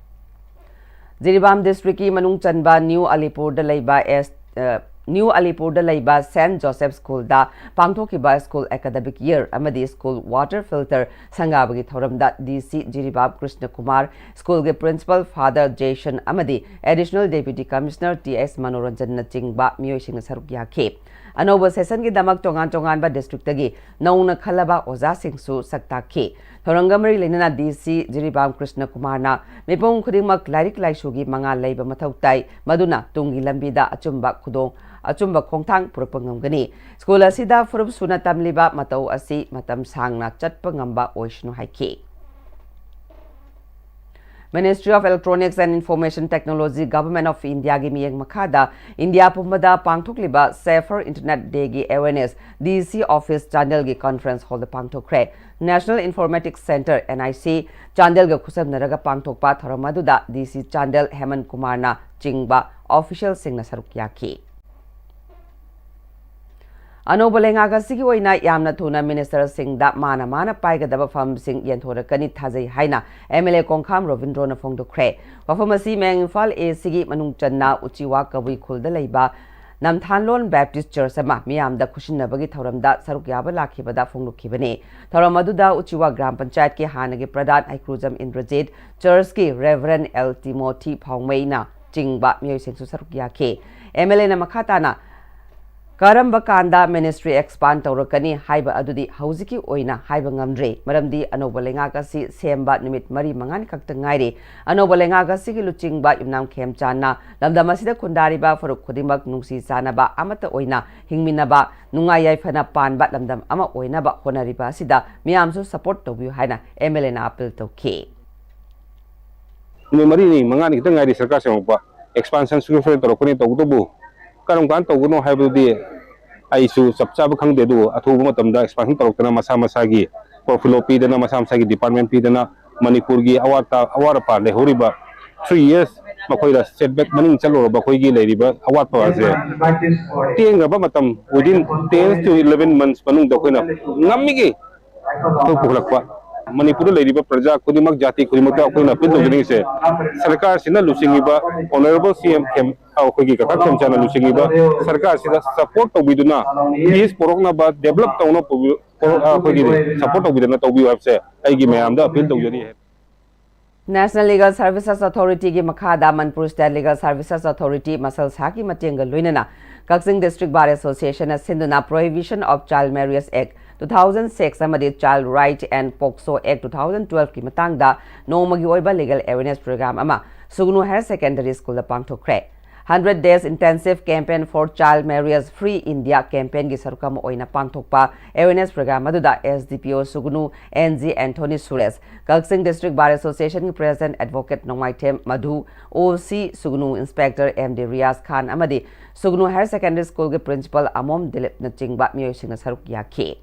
ꯖꯤꯔꯤꯕꯥꯝ district ꯀꯤ ꯃꯅꯨꯡ ꯆꯟꯕ ꯅ꯭ꯌꯨ ꯑꯂꯤꯄꯨꯔꯗ ꯂꯩꯕ ꯑꯦꯁ, ꯑ, ꯅ꯭ꯌꯨ ꯑꯂꯤꯄꯨꯔꯗ ꯂꯩꯕ Saint Joseph school ꯗ ꯄꯥꯡꯊꯣꯛꯈꯤꯕ school academic year ꯑꯃꯗꯤ school water filter ꯁꯪꯒꯥꯕꯒꯤ ꯊꯧꯔꯝꯗ D C Jiribam Krishna Kumar, school ꯒꯤ principal Father Jason ꯑꯃꯗꯤ additional deputy commissioner T S ꯃꯅꯣꯔꯟꯖꯟꯅ ꯆꯤꯡꯕ ꯃꯤꯑꯣꯏꯁꯤꯡꯅ ꯁꯔꯨꯛ ꯌꯥꯈꯤ꯫ ꯑꯅꯧꯕ session ꯒꯤꯗꯃꯛ ꯇꯣꯉꯥꯟ ꯇꯣꯉꯥꯟꯕ district ꯇꯒꯤ ꯅꯧꯅ ꯈꯜꯂꯕ ꯑꯣꯖꯥꯁꯤꯡꯁꯨ ꯁꯛ ꯇꯥꯛꯈꯤ꯫ ꯊꯧꯔꯝꯒ ꯃꯔꯤ ꯂꯩꯅꯅ D C ꯖꯤꯔꯤꯕꯥꯝ ꯀ꯭ꯔꯤꯁꯅ ꯀꯨꯃꯥꯔꯅ ꯃꯤꯄꯨꯝ ꯈꯨꯗꯤꯡꯃꯛ ꯂꯥꯏꯔꯤꯛ ꯂꯥꯏꯁꯨꯒꯤ ꯃꯉꯥꯜ ꯂꯩꯕ ꯃꯊꯧ ꯇꯥꯏ, ꯃꯗꯨꯅ ꯇꯨꯡꯒꯤ ꯂꯝꯕꯤꯗ ꯑꯆꯨꯝꯕ ꯈꯨꯗꯣꯡ, ꯑꯆꯨꯝꯕ ꯈꯣꯡꯊꯥꯡ ꯄꯨꯔꯛꯄ ꯉꯝꯒꯅꯤ꯫ School ꯑꯁꯤꯗ ꯐꯨꯔꯨꯞ ꯁꯨꯅ ꯇꯝꯂꯤꯕ ꯃꯇꯧ ꯑꯁꯤ ꯃꯇꯝ ꯁꯥꯡꯅ ꯆꯠꯄ ꯉꯝꯕ ꯑꯣꯏꯁꯅꯨ ꯍꯥꯏꯈꯤ꯫ Ministry of Electronics and Information Technology, Government of India ꯒꯤ ꯃꯤꯠꯌꯦꯡ ꯃꯈꯥꯗ ꯏꯟꯗꯤꯌꯥ ꯄꯨꯝꯕꯗ ꯄꯥꯡꯊꯣꯛꯂꯤꯕ Safer Internet Day ꯒꯤ awareness D C office ꯆꯥꯟꯗꯦꯜꯒꯤ conference hall the ꯄꯥꯡꯊꯣꯛꯈ꯭ꯔꯦ꯫ National Informatics Centre, N I C, ꯆꯥꯟꯗꯦꯜꯒ ꯈꯨꯠꯁꯝꯅꯔꯒ ꯄꯥꯡꯊꯣꯛꯄ ꯊꯧꯔꯝ ꯑꯗꯨꯗ D C ꯆꯥꯟꯗꯦꯜ ꯍꯦꯃꯟ ꯀꯨꯃꯥꯔꯅ ꯆꯤꯡꯕ official ꯁꯤꯡꯅ ꯁꯔꯨꯛ ꯌꯥꯈꯤ꯫ ꯑꯅꯧꯕ ꯂꯩꯉꯥꯛ ꯑꯁꯤꯒꯤ ꯑꯣꯏꯅ ꯌꯥꯝꯅ ꯊꯨꯅ minister ꯁꯤꯡꯗ ꯃꯥꯅ ꯃꯥꯅ ꯄꯥꯏꯒꯗꯕ ꯐꯝꯁꯤꯡ ꯌꯦꯟꯊꯣꯔꯛꯀꯅꯤ ꯊꯥꯖꯩ ꯍꯥꯏꯅ M L A ꯀꯣꯡꯈꯥꯝ ꯔꯣꯕꯤꯟꯗ꯭ꯔꯣꯅ ꯐꯣꯡꯗꯣꯛꯈ꯭ꯔꯦ꯫ ꯋꯥꯐꯝ ꯑꯁꯤ ꯃꯌꯥꯡ ꯏꯝꯐꯥꯜ A C ꯒꯤ ꯃꯅꯨꯡ ꯆꯟꯅ ꯎꯆꯤꯋꯥ ꯀꯕꯨꯏ ꯈꯨꯜꯗ ꯂꯩꯕ ꯅꯝꯊꯥꯟꯂꯣꯟ Baptist Church ꯑꯃ ꯃꯤꯌꯥꯝꯗ ꯈꯨꯠꯁꯤꯟꯅꯕꯒꯤ ꯊꯧꯔꯝꯗ ꯁꯔꯨꯛ ꯌꯥꯕ ꯂꯥꯛꯈꯤꯕꯗ ꯐꯣꯡꯗꯣꯛꯈꯤꯕꯅꯤ꯫ ꯊꯧꯔꯝ ꯑꯗꯨꯗ ꯎꯆꯤꯋꯥ ꯒ꯭ꯔꯥꯝ ꯄꯟꯆꯥꯌꯠꯀꯤ ꯍꯥꯟꯅꯒꯤ ꯄ꯭ꯔꯙꯥꯟ ꯍꯩꯀ꯭ꯔꯨꯖꯝ ꯏꯟꯗ꯭ꯔꯖꯤꯠ, church ꯀꯤ Reverend L Timothy ꯐꯥꯎꯃꯩꯅ ꯆꯤꯡꯕ ꯃꯤꯑꯣꯏꯁꯤꯡꯁꯨ ꯁꯔꯨꯛ ꯌꯥꯈꯤ꯫ M L A ꯅ ꯃꯈꯥ ꯇꯥꯅ ꯀꯔꯝꯕ ꯀꯥꯟꯗ ministry expand ꯇꯧꯔꯛꯀꯅꯤ ꯍꯥꯏꯕ ꯑꯗꯨꯗꯤ ꯍꯧꯖꯤꯛꯀꯤ ꯑꯣꯏꯅ ꯍꯥꯏꯕ ꯉꯝꯗ꯭ꯔꯦ, ꯃꯔꯝꯗꯤ ꯑꯅꯧꯕ ꯂꯩꯉꯥꯛ ꯑꯁꯤ ꯁꯦꯝꯕ ꯅꯨꯃꯤꯠ ꯃꯔꯤ ꯃꯉꯥꯅꯤ ꯈꯛꯇ ꯉꯥꯏꯔꯤ꯫ ꯑꯅꯧꯕ ꯂꯩꯉꯥꯛ ꯑꯁꯤꯒꯤ ꯂꯨꯆꯤꯡꯕ ꯌꯨꯝꯅꯥꯝ ꯈꯦꯝꯆꯥꯟꯅ ꯂꯝꯗꯝ ꯑꯁꯤꯗ ꯈꯨꯟꯗꯥꯔꯤꯕ ꯐꯨꯔꯨꯞ ꯈꯨꯗꯤꯡꯃꯛ ꯅꯨꯡꯁꯤ ꯆꯥꯟꯅꯕ ꯑꯃꯠꯇ ꯑꯣꯏꯅ ꯍꯤꯡꯃꯤꯟꯅꯕ, ꯅꯨꯡꯉꯥꯏ ꯌꯥꯏꯐꯅ ꯄꯥꯟꯕ ꯂꯝꯗꯝ ꯑꯃ ꯑꯣꯏꯅꯕ ꯍꯣꯠꯅꯔꯤꯕ ꯑꯁꯤꯗ ꯃꯤꯌꯥꯝꯁꯨ support ꯇꯧꯕꯤꯌꯨ ꯍꯥꯏꯅ MLAꯅ appeal ꯇꯧꯈꯤ꯫ ꯅꯨꯃꯤꯠ ꯃꯔꯤꯅꯤ ꯃꯉꯥꯅꯤ ꯈꯤꯇꯪ ꯉꯥꯏꯔꯤ ꯁꯔꯀꯥꯔ ꯁꯦꯝꯃꯛꯄ꯫ Expansion ꯁꯨ ꯐꯖꯅ ꯇꯧꯔꯛꯀꯅꯤ꯫ ꯇꯧꯕꯇꯕꯨ ꯀꯔꯝ ꯀꯥꯟꯗ ꯇꯧꯒꯅꯣ ꯍꯥꯏꯕꯗꯨꯗꯤ ꯑꯩꯁꯨ ꯆꯞ ꯆꯥꯕ ꯈꯪꯗꯦ, ꯑꯗꯨꯕꯨ ꯑꯊꯨꯕ ꯃꯇꯝꯗ expansion ꯇꯧꯔꯛꯇꯅ ꯃꯁꯥ ꯃꯁꯥꯒꯤ portfolio ꯄꯤꯗꯅ, ꯃꯁꯥ ꯃꯁꯥꯒꯤ department ꯄꯤꯗꯅ, ꯃꯅꯤꯄꯨꯔꯒꯤ ꯑꯋꯥꯠ ꯑꯋꯥꯠ ꯑꯄꯥ ꯂꯩꯍꯧꯔꯤꯕ three years ꯃꯈꯣꯏꯗ setback, ꯃꯅꯤꯡ ꯆꯠꯂꯨꯔꯕ ꯑꯩꯈꯣꯏꯒꯤ ꯂꯩꯔꯤꯕ ꯑꯋꯥꯠꯄ ꯑꯁꯦ ꯇꯦꯟꯈ꯭ꯔꯕ ꯃꯇꯝ, within ten to eleven months ꯃꯅꯨꯡꯗ ꯑꯩꯈꯣꯏꯅ ꯉꯝꯃꯤꯒꯩ ꯑꯩꯈꯣꯏ ꯄꯨꯈꯠꯂꯛꯄ꯫ ꯃꯅꯤꯄꯨꯔꯗ ꯂꯩꯔꯤꯕ ꯄ꯭ꯔꯖꯥ ꯈꯨꯗꯤꯡꯃꯛ, ꯖꯥꯇꯤ ꯈꯨꯗꯤꯡꯃꯛꯇ ꯑꯩꯈꯣꯏꯅ appeal ꯇꯧꯖꯅꯤꯡꯉꯤꯁꯦ, ꯁꯔꯀꯥꯔꯁꯤꯅ ꯂꯨꯆꯤꯡꯉꯤꯕ Honourable CM ꯈꯦꯝ-, ꯑꯩꯈꯣꯏꯒꯤ ꯀꯀꯥ ꯈꯦꯝꯆꯥꯟꯅ ꯂꯨꯆꯤꯡꯉꯤꯕ ꯁꯔꯀꯥꯔꯁꯤꯗ support ꯇꯧꯕꯤꯗꯨꯅ peace ꯄꯨꯔꯛꯅꯕ, develop ꯇꯧꯅꯕ ꯄꯨꯕꯤ-, ꯄꯨꯔꯛ-, ꯑꯩꯈꯣꯏꯒꯤ support ꯇꯧꯕꯤꯗꯅ ꯇꯧꯕꯤꯌꯨ ꯍꯥꯏꯕꯁꯦ ꯑꯩꯒꯤ ꯃꯌꯥꯝꯗ appeal ꯇꯧꯖꯔꯤ꯫ National Legal Services Authorityꯒꯤ ꯃꯈꯥꯗ Manipur State Legal Services Authority ꯃꯁꯜ ꯁꯥꯍꯀꯤ ꯃꯇꯦꯡꯒ ꯂꯣꯏꯅꯅ ꯀꯛꯆꯤꯡ District Bar Associationꯅ ꯁꯤꯟꯗꯨꯅ Prohibition of Child Marriage Act two thousand six ꯑꯃꯗꯤ Child Right and POCSO Act two thousand twelveꯀꯤ ꯃꯇꯥꯡꯗ ꯅꯣꯡꯃꯒꯤ ꯑꯣꯏꯕ legal awareness program ꯑꯃ ꯁꯨꯒꯅꯨ Higher Secondary Schoolꯗ ꯄꯥꯡꯊꯣꯛꯈ꯭ꯔꯦ꯫ Hundred Days Intensive Campaign for Child Marriage Free India campaignꯒꯤ ꯁꯔꯨꯛ ꯑꯃ ꯑꯣꯏꯅ ꯄꯥꯡꯊꯣꯛꯄ awareness program ꯑꯗꯨꯗ SDPO ꯁꯨꯒꯅꯨ NG Anthony Suresh, ꯀꯛꯆꯤꯡ District Bar Associationꯒꯤ President Advocate ꯅꯣꯡꯃꯥꯏꯊꯦꯝ Madhu, OC ꯁꯨꯒꯅꯨ Inspector MD Riyaz Khan ꯑꯃꯗꯤ ꯁꯨꯒꯅꯨ Higher Secondary Schoolꯒꯤ Principal ꯑꯃꯣꯝ ꯗꯤꯂꯤꯞꯅꯆꯤꯡꯕ ꯃꯤꯑꯣꯏꯁꯤꯡꯅ ꯁꯔꯨꯛ ꯌꯥꯈꯤ꯫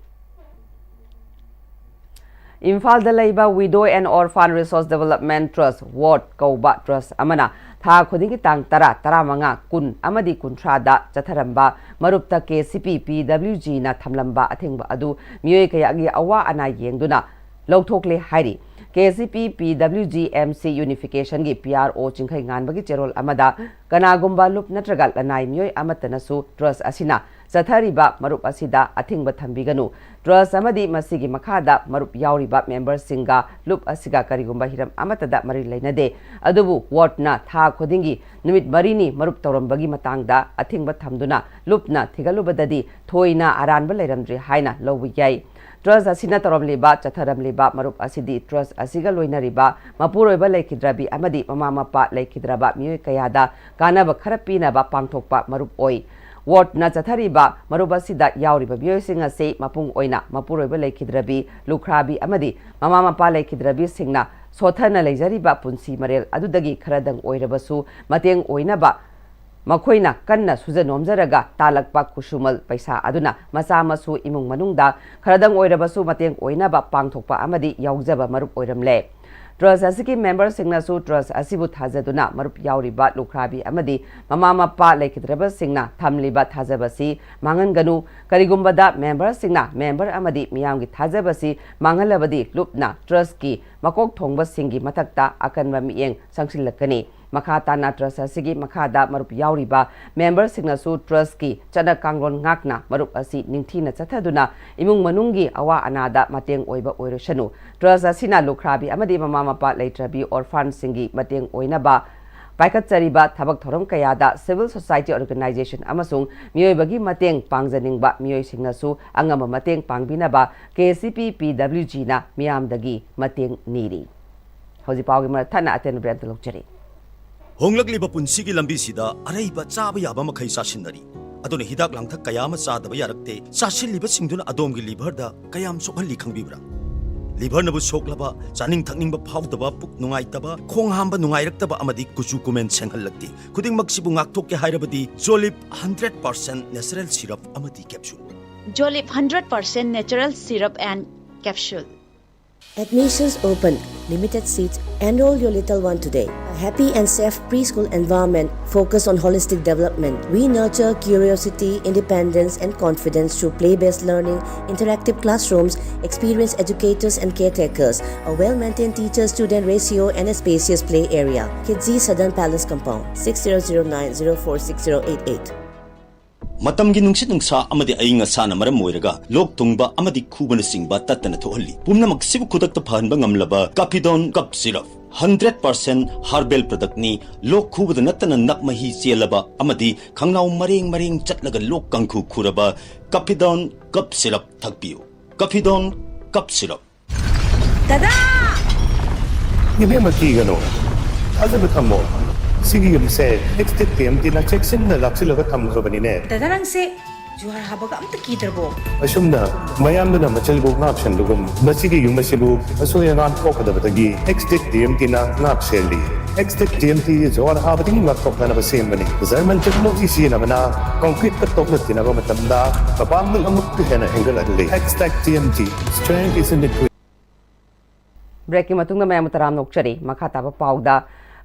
ꯏꯝꯐꯥꯜꯗ ꯂꯩꯕ Widow and Orphan Resource Development Trust, ꯋꯥꯔꯗ ꯀꯧꯕ trust ꯑꯃꯅ ꯊꯥ ꯈꯨꯗꯤꯡꯒꯤ ꯇꯥꯡ ꯇꯔꯥ, ꯇꯔꯥꯃꯉꯥ, ꯀꯨꯟ ꯑꯃꯗꯤ ꯀꯨꯟꯊ꯭ꯔꯥꯗ ꯆꯠꯊꯔꯝꯕ ꯃꯔꯨꯞꯇ KCP PWGꯅ ꯊꯝꯂꯝꯕ ꯑꯊꯤꯡꯕ ꯑꯗꯨ ꯃꯤꯑꯣꯏ ꯀꯌꯥꯒꯤ ꯑꯋꯥ ꯑꯅꯥ ꯌꯦꯡꯗꯨꯅ ꯂꯧꯊꯣꯛꯂꯦ ꯍꯥꯏꯔꯤ꯫ KCP PWG MC Unificationꯒꯤ PRO ꯆꯤꯡꯈꯩꯉꯥꯟꯕꯒꯤ ꯆꯦꯔꯣꯜ ꯑꯃꯗ ꯀꯅꯥꯒꯨꯝꯕ ꯂꯨꯞ ꯅꯠꯇ꯭ꯔꯒ ꯂꯅꯥꯏ ꯃꯤꯑꯣꯏ ꯑꯃꯠꯇꯅꯁꯨ trust ꯑꯁꯤꯅ ꯆꯠꯊꯔꯤꯕ ꯃꯔꯨꯞ ꯑꯁꯤꯗ ꯑꯊꯤꯡꯕ ꯊꯝꯕꯤꯒꯅꯨ꯫ ꯇ꯭ꯔꯁ ꯑꯃꯗꯤ ꯃꯁꯤꯒꯤ ꯃꯈꯥꯗ ꯃꯔꯨꯞ ꯌꯥꯎꯔꯤꯕ ꯃꯦꯝꯕꯔꯁꯤꯡꯒ ꯂꯨꯞ ꯑꯁꯤꯒ ꯀꯔꯤꯒꯨꯝꯕ ꯍꯤꯔꯝ ꯑꯃꯠꯇꯗ ꯃꯔꯤ ꯂꯩꯅꯗꯦ꯫ ꯑꯗꯨꯕꯨ ꯋꯥꯔꯗꯅ ꯊꯥ ꯈꯨꯗꯤꯡꯒꯤ ꯅꯨꯃꯤꯠ ꯃꯔꯤꯅꯤ ꯃꯔꯨꯞ ꯇꯧꯔꯝꯕꯒꯤ ꯃꯇꯥꯡꯗ ꯑꯊꯤꯡꯕ ꯊꯝꯗꯨꯅ ꯂꯨꯞꯅ ꯊꯤꯒꯠꯂꯨꯕꯗꯗꯤ ꯊꯣꯏꯅ ꯑꯔꯥꯟꯕ ꯂꯩꯔꯝꯗ꯭ꯔꯤ ꯍꯥꯏꯅ ꯂꯧꯕ ꯌꯥꯏ꯫ ꯇ꯭ꯔꯁ ꯑꯁꯤꯅ ꯇꯧꯔꯝꯂꯤꯕ, ꯆꯠꯊꯔꯝꯂꯤꯕ ꯃꯔꯨꯞ ꯑꯁꯤꯗꯤ ꯇ꯭ꯔꯁ ꯑꯁꯤꯒ ꯂꯣꯏꯅꯔꯤꯕ ꯃꯄꯨꯔꯣꯏꯕ ꯂꯩꯈꯤꯗ꯭ꯔꯕꯤ ꯑꯃꯗꯤ ꯃꯃꯥ ꯃꯄꯥ ꯂꯩꯈꯤꯗ꯭ꯔꯕ ꯃꯤꯑꯣꯏ ꯀꯌꯥꯗ ꯀꯥꯟꯅꯕ ꯈꯔ ꯄꯤꯅꯕ ꯄꯥꯡꯊꯣꯛꯄ ꯃꯔꯨꯞ ꯑꯣꯏ꯫ ꯋꯥꯔꯗꯅ ꯆꯠꯊꯔꯤꯕ ꯃꯔꯨꯞ ꯑꯁꯤꯗ ꯌꯥꯎꯔꯤꯕ ꯃꯤꯑꯣꯏꯁꯤꯡ ꯑꯁꯤ ꯃꯄꯨꯡ ꯑꯣꯏꯅ ꯃꯄꯨꯔꯣꯏꯕ ꯂꯩꯈꯤꯗ꯭ꯔꯕꯤ, ꯂꯨꯈ꯭ꯔꯥꯕꯤ ꯑꯃꯗꯤ ꯃꯃꯥ ꯃꯄꯥ ꯂꯩꯈꯤꯗ꯭ꯔꯕꯤꯁꯤꯡꯅ ꯁꯣꯠꯊꯅ ꯂꯩꯖꯔꯤꯕ ꯄꯨꯟꯁꯤ ꯃꯔꯦꯜ ꯑꯗꯨꯗꯒꯤ ꯈꯔꯗꯪ ꯑꯣꯏꯔꯕꯁꯨ ꯃꯇꯦꯡ ꯑꯣꯏꯅꯕ ꯃꯈꯣꯏꯅ ꯀꯟꯅ ꯁꯨꯖ ꯅꯣꯝꯖꯔꯒ ꯇꯥꯜꯂꯛꯄ ꯈꯨꯠꯁꯨꯃꯜ ꯄꯩꯁꯥ ꯑꯗꯨꯅ ꯃꯆꯥ ꯃꯁꯨ ꯏꯃꯨꯡ ꯃꯅꯨꯡꯗ ꯈꯔꯗꯪ ꯑꯣꯏꯔꯕꯁꯨ ꯃꯇꯦꯡ ꯑꯣꯏꯅꯕ ꯄꯥꯡꯊꯣꯛꯄ ꯑꯃꯗꯤ ꯌꯥꯎꯖꯕ ꯃꯔꯨꯞ ꯑꯣꯏꯔꯝꯂꯦ꯫ ꯇ꯭ꯔꯁ ꯑꯁꯤꯒꯤ ꯃꯦꯝꯕꯔꯁꯤꯡꯅꯁꯨ ꯇ꯭ꯔꯁ ꯑꯁꯤꯕꯨ ꯊꯥꯖꯗꯨꯅ ꯃꯔꯨꯞ ꯌꯥꯎꯔꯤꯕ ꯂꯨꯈ꯭ꯔꯥꯕꯤ ꯑꯃꯗꯤ ꯃꯃꯥ ꯃꯄꯥ ꯂꯩꯈꯤꯗ꯭ꯔꯕꯁꯤꯡꯅ ꯊꯝꯂꯤꯕ ꯊꯥꯖꯕꯁꯤ ꯃꯥꯡꯍꯟꯒꯅꯨ꯫ ꯀꯔꯤꯒꯨꯝꯕꯗ ꯃꯦꯝꯕꯔꯁꯤꯡꯅ ꯃꯦꯝꯕꯔ ꯑꯃꯗꯤ ꯃꯤꯌꯥꯝꯒꯤ ꯊꯥꯖꯕꯁꯤ ꯃꯥꯡꯍꯜꯂꯕꯗꯤ ꯂꯨꯞꯅ ꯇ꯭ꯔꯁꯀꯤ ꯃꯀꯣꯛ ꯊꯣꯡꯕꯁꯤꯡꯒꯤ ꯃꯊꯛꯇ ꯑꯀꯟꯕ ꯃꯤꯠꯌꯦꯡ ꯆꯪꯁꯤꯜꯂꯛꯀꯅꯤ꯫ ꯃꯈꯥ ꯇꯥꯅ ꯇ꯭ꯔꯁ ꯑꯁꯤꯒꯤ ꯃꯈꯥꯗ ꯃꯔꯨꯞ ꯌꯥꯎꯔꯤꯕ ꯃꯦꯝꯕꯔꯁꯤꯡꯅꯁꯨ ꯇ꯭ꯔꯁꯀꯤ ꯆꯠꯅ ꯀꯥꯡꯂꯣꯟ ꯉꯥꯛꯅ ꯃꯔꯨꯞ ꯑꯁꯤ ꯅꯤꯡꯊꯤꯅ ꯆꯠꯊꯗꯨꯅ ꯏꯃꯨꯡ ꯃꯅꯨꯡꯒꯤ ꯑꯋꯥ ꯑꯅꯥꯗ ꯃꯇꯦꯡ ꯑꯣꯏꯕ ꯑꯣꯏꯔꯁꯅꯨ꯫ ꯇ꯭ꯔꯁ ꯑꯁꯤꯅ ꯂꯨꯈ꯭ꯔꯥꯕꯤ ꯑꯃꯗꯤ ꯃꯃꯥ ꯃꯄꯥ ꯂꯩꯇ꯭ꯔꯕꯤ ꯑꯣꯔꯐꯥꯟꯁꯤꯡꯒꯤ ꯃꯇꯦꯡ ꯑꯣꯏꯅꯕ ꯄꯥꯏꯈꯠꯆꯔꯤꯕ ꯊꯕꯛ ꯊꯧꯔꯝ ꯀꯌꯥꯗ civil society organization ꯑꯃꯁꯨꯡ ꯃꯤꯑꯣꯏꯕꯒꯤ ꯃꯇꯦꯡ ꯄꯥꯡꯖꯅꯤꯡꯕ ꯃꯤꯑꯣꯏꯁꯤꯡꯅꯁꯨ ꯑꯉꯝꯕ ꯃꯇꯦꯡ ꯄꯥꯡꯕꯤꯅꯕ K C P P W G ꯅ ꯃꯤꯌꯥꯝꯗꯒꯤ ꯃꯇꯦꯡ ꯅꯤꯔꯤ꯫ ꯍꯧꯖꯤꯛ ꯄꯥꯎꯒꯤ ꯃꯔꯛ ꯊꯠꯅ ꯑꯇꯦꯟꯕ break ꯑꯝꯇ ꯂꯧꯖꯔꯤ꯫ ꯍꯣꯡꯂꯛꯂꯤꯕ ꯄꯨꯟꯁꯤꯒꯤ ꯂꯝꯕꯤꯁꯤꯗ ꯑꯔꯩꯕ ꯆꯥꯕ ꯌꯥꯕ ꯃꯈꯩ ꯆꯥꯁꯤꯟꯅꯔꯤ꯫ ꯑꯗꯨꯅ ꯍꯤꯗꯥꯛ ꯂꯥꯡꯊꯛ ꯀꯌꯥ ꯑꯃ ꯆꯥꯗꯕ ꯌꯥꯔꯛꯇꯦ꯫ ꯆꯥꯁꯤꯜꯂꯤꯕꯁꯤꯡꯗꯨꯅ ꯑꯗꯣꯝꯒꯤ liver ꯗ ꯀꯌꯥꯝ ꯁꯣꯛꯍꯜꯂꯤ ꯈꯪꯕꯤꯕ꯭ꯔꯥ? Liver ꯅꯕꯨ ꯁꯣꯛꯂꯕ, ꯆꯥꯅꯤꯡ ꯊꯛꯅꯤꯡꯕ ꯐꯥꯎꯗꯕ, ꯄꯨꯛ ꯅꯨꯡꯉꯥꯏꯇꯕ, ꯈꯣꯡ ꯍꯥꯝꯕ ꯅꯨꯡꯉꯥꯏꯔꯛꯇꯕ ꯑꯃꯗꯤ ꯀꯨꯆꯨ ꯀꯨꯃꯦꯟ ꯁꯦꯡꯍꯜꯂꯛꯇꯦ꯫ ꯈꯨꯗꯤꯡꯃꯛꯁꯤꯕꯨ ꯉꯥꯛꯊꯣꯛꯀꯦ ꯍꯥꯏꯔꯕꯗꯤ Jolib hundred percent natural syrup ꯑꯃꯗꯤ capsule꯫ Jolib hundred percent natural syrup and capsule. Admissions open. Limited seats. Enroll your little one today. A happy and safe preschool environment focused on holistic development. We nurture curiosity, independence, and confidence through play based learning, interactive classrooms, experienced educators and caretakers, a well maintained teacher student ratio, and a spacious play area. Kidzi Southern Palace Compound, six zero zero nine zero four six zero eight eight. ꯃꯇꯝꯒꯤ ꯅꯨꯡꯁꯤꯠ ꯅꯨꯡꯁꯥ ꯑꯃꯗꯤ ꯑꯏꯪ ꯑꯁꯥꯅ ꯃꯔꯝ ꯑꯣꯏꯔꯒ ꯂꯣꯛ ꯊꯨꯡꯕ ꯑꯃꯗꯤ ꯈꯨꯕꯅꯆꯤꯡꯕ ꯇꯠꯇꯅ ꯊꯣꯛꯍꯜꯂꯤ꯫ ꯄꯨꯝꯅꯃꯛꯁꯤꯕꯨ ꯈꯨꯗꯛꯇ ꯐꯍꯟꯕ ꯉꯝꯂꯕ ꯀꯥꯐꯤꯗꯣꯟ ꯀꯞ ꯁꯤꯔꯞ, ꯍꯟꯗ꯭ꯔꯦꯠ ꯄꯥꯔꯁꯦꯟ ꯍꯥꯔꯕꯦꯜ ꯄ꯭ꯔꯗꯛꯅꯤ꯫ ꯂꯣꯛ ꯈꯨꯕꯗ ꯅꯠꯇꯅ ꯅꯞ ꯃꯍꯤ ꯆꯦꯜꯂꯕ ꯑꯃꯗꯤ ꯈꯪꯅꯥꯎ ꯃꯔꯦꯡ ꯃꯔꯦꯡ ꯆꯠꯂꯒ ꯂꯣꯛ ꯀꯥꯡꯈꯨ ꯈꯨꯔꯕ ꯀꯥꯐꯤꯗꯣꯟ ꯀꯞ ꯁꯤꯔꯞ ꯊꯛꯄꯤꯌꯨ꯫ ꯀꯥꯐꯤꯗꯣꯟ ꯀꯞ ꯁꯤꯔꯞ꯫ ꯗꯗꯥ! ꯏꯕꯦꯝꯃ, ꯀꯤꯒꯅꯨ, ꯊꯥꯖꯕ ꯊꯝꯃꯣ꯫ ꯁꯤꯒꯤ ꯌꯨꯝꯁꯦ ꯑꯦꯛꯁꯇꯦꯛ ꯇꯤ ꯑꯦꯝ ꯇꯤꯅ ꯆꯦꯛꯁꯤꯟꯅ ꯂꯥꯛꯁꯤꯜꯂꯒ ꯊꯝꯈ꯭ꯔꯕꯅꯤꯅꯦ꯫ ꯗꯗꯥ, ꯅꯪꯁꯦ ꯖꯨꯍꯥꯔ ꯍꯥꯕꯒ ꯑꯝꯇ ꯀꯤꯗ꯭ꯔꯕꯣ? ꯑꯁꯨꯝꯅ ꯃꯌꯥꯝꯗꯨꯅ ꯃꯆꯜꯕꯨ ꯉꯥꯛ ꯁꯦꯟꯕꯒꯨꯝ, ꯃꯁꯤꯒꯤ ꯌꯨꯝ ꯑꯁꯤꯕꯨ ꯑꯁꯣꯏ ꯑꯉꯥꯝ ꯊꯣꯛꯀꯗꯕꯗꯒꯤ ꯑꯦꯛꯁꯇꯦꯛ ꯇꯤ ꯑꯦꯝ ꯇꯤꯅ ꯉꯥꯛ ꯁꯦꯜꯂꯤ꯫ ꯑꯦꯛꯁꯇꯦꯛ ꯇꯤ ꯑꯦꯝ ꯇꯤ ꯖꯨꯍꯥꯔ ꯍꯥꯕꯗꯒꯤ ꯉꯥꯛꯊꯣꯛꯅꯅꯕ ꯁꯦꯝꯕꯅꯤ꯫ ꯖꯔꯃꯟ ꯇꯦꯛꯅꯣꯂꯣꯖꯤ ꯁꯤꯖꯤꯟꯅꯕꯅ ꯀꯪꯀ꯭ꯔꯤꯠꯀ ꯇꯣꯛꯅ ꯇꯤꯟꯅꯕ ꯃꯇꯝꯗ ꯃꯄꯥꯡꯒꯜ ꯑꯃꯨꯛꯀ ꯍꯦꯟꯅ ꯍꯦꯟꯒꯠꯍꯜꯂꯤ꯫ ꯑꯦꯛꯁꯇꯦꯛ T M T, strength is in the breakꯀꯤ ꯃꯇꯨꯡꯗ ꯃꯌꯥꯝꯕꯨ ꯇꯔꯥꯝꯅ ꯑꯣꯛꯆꯔꯤ꯫ ꯃꯈꯥ ꯇꯥꯕ ꯄꯥꯎꯗ,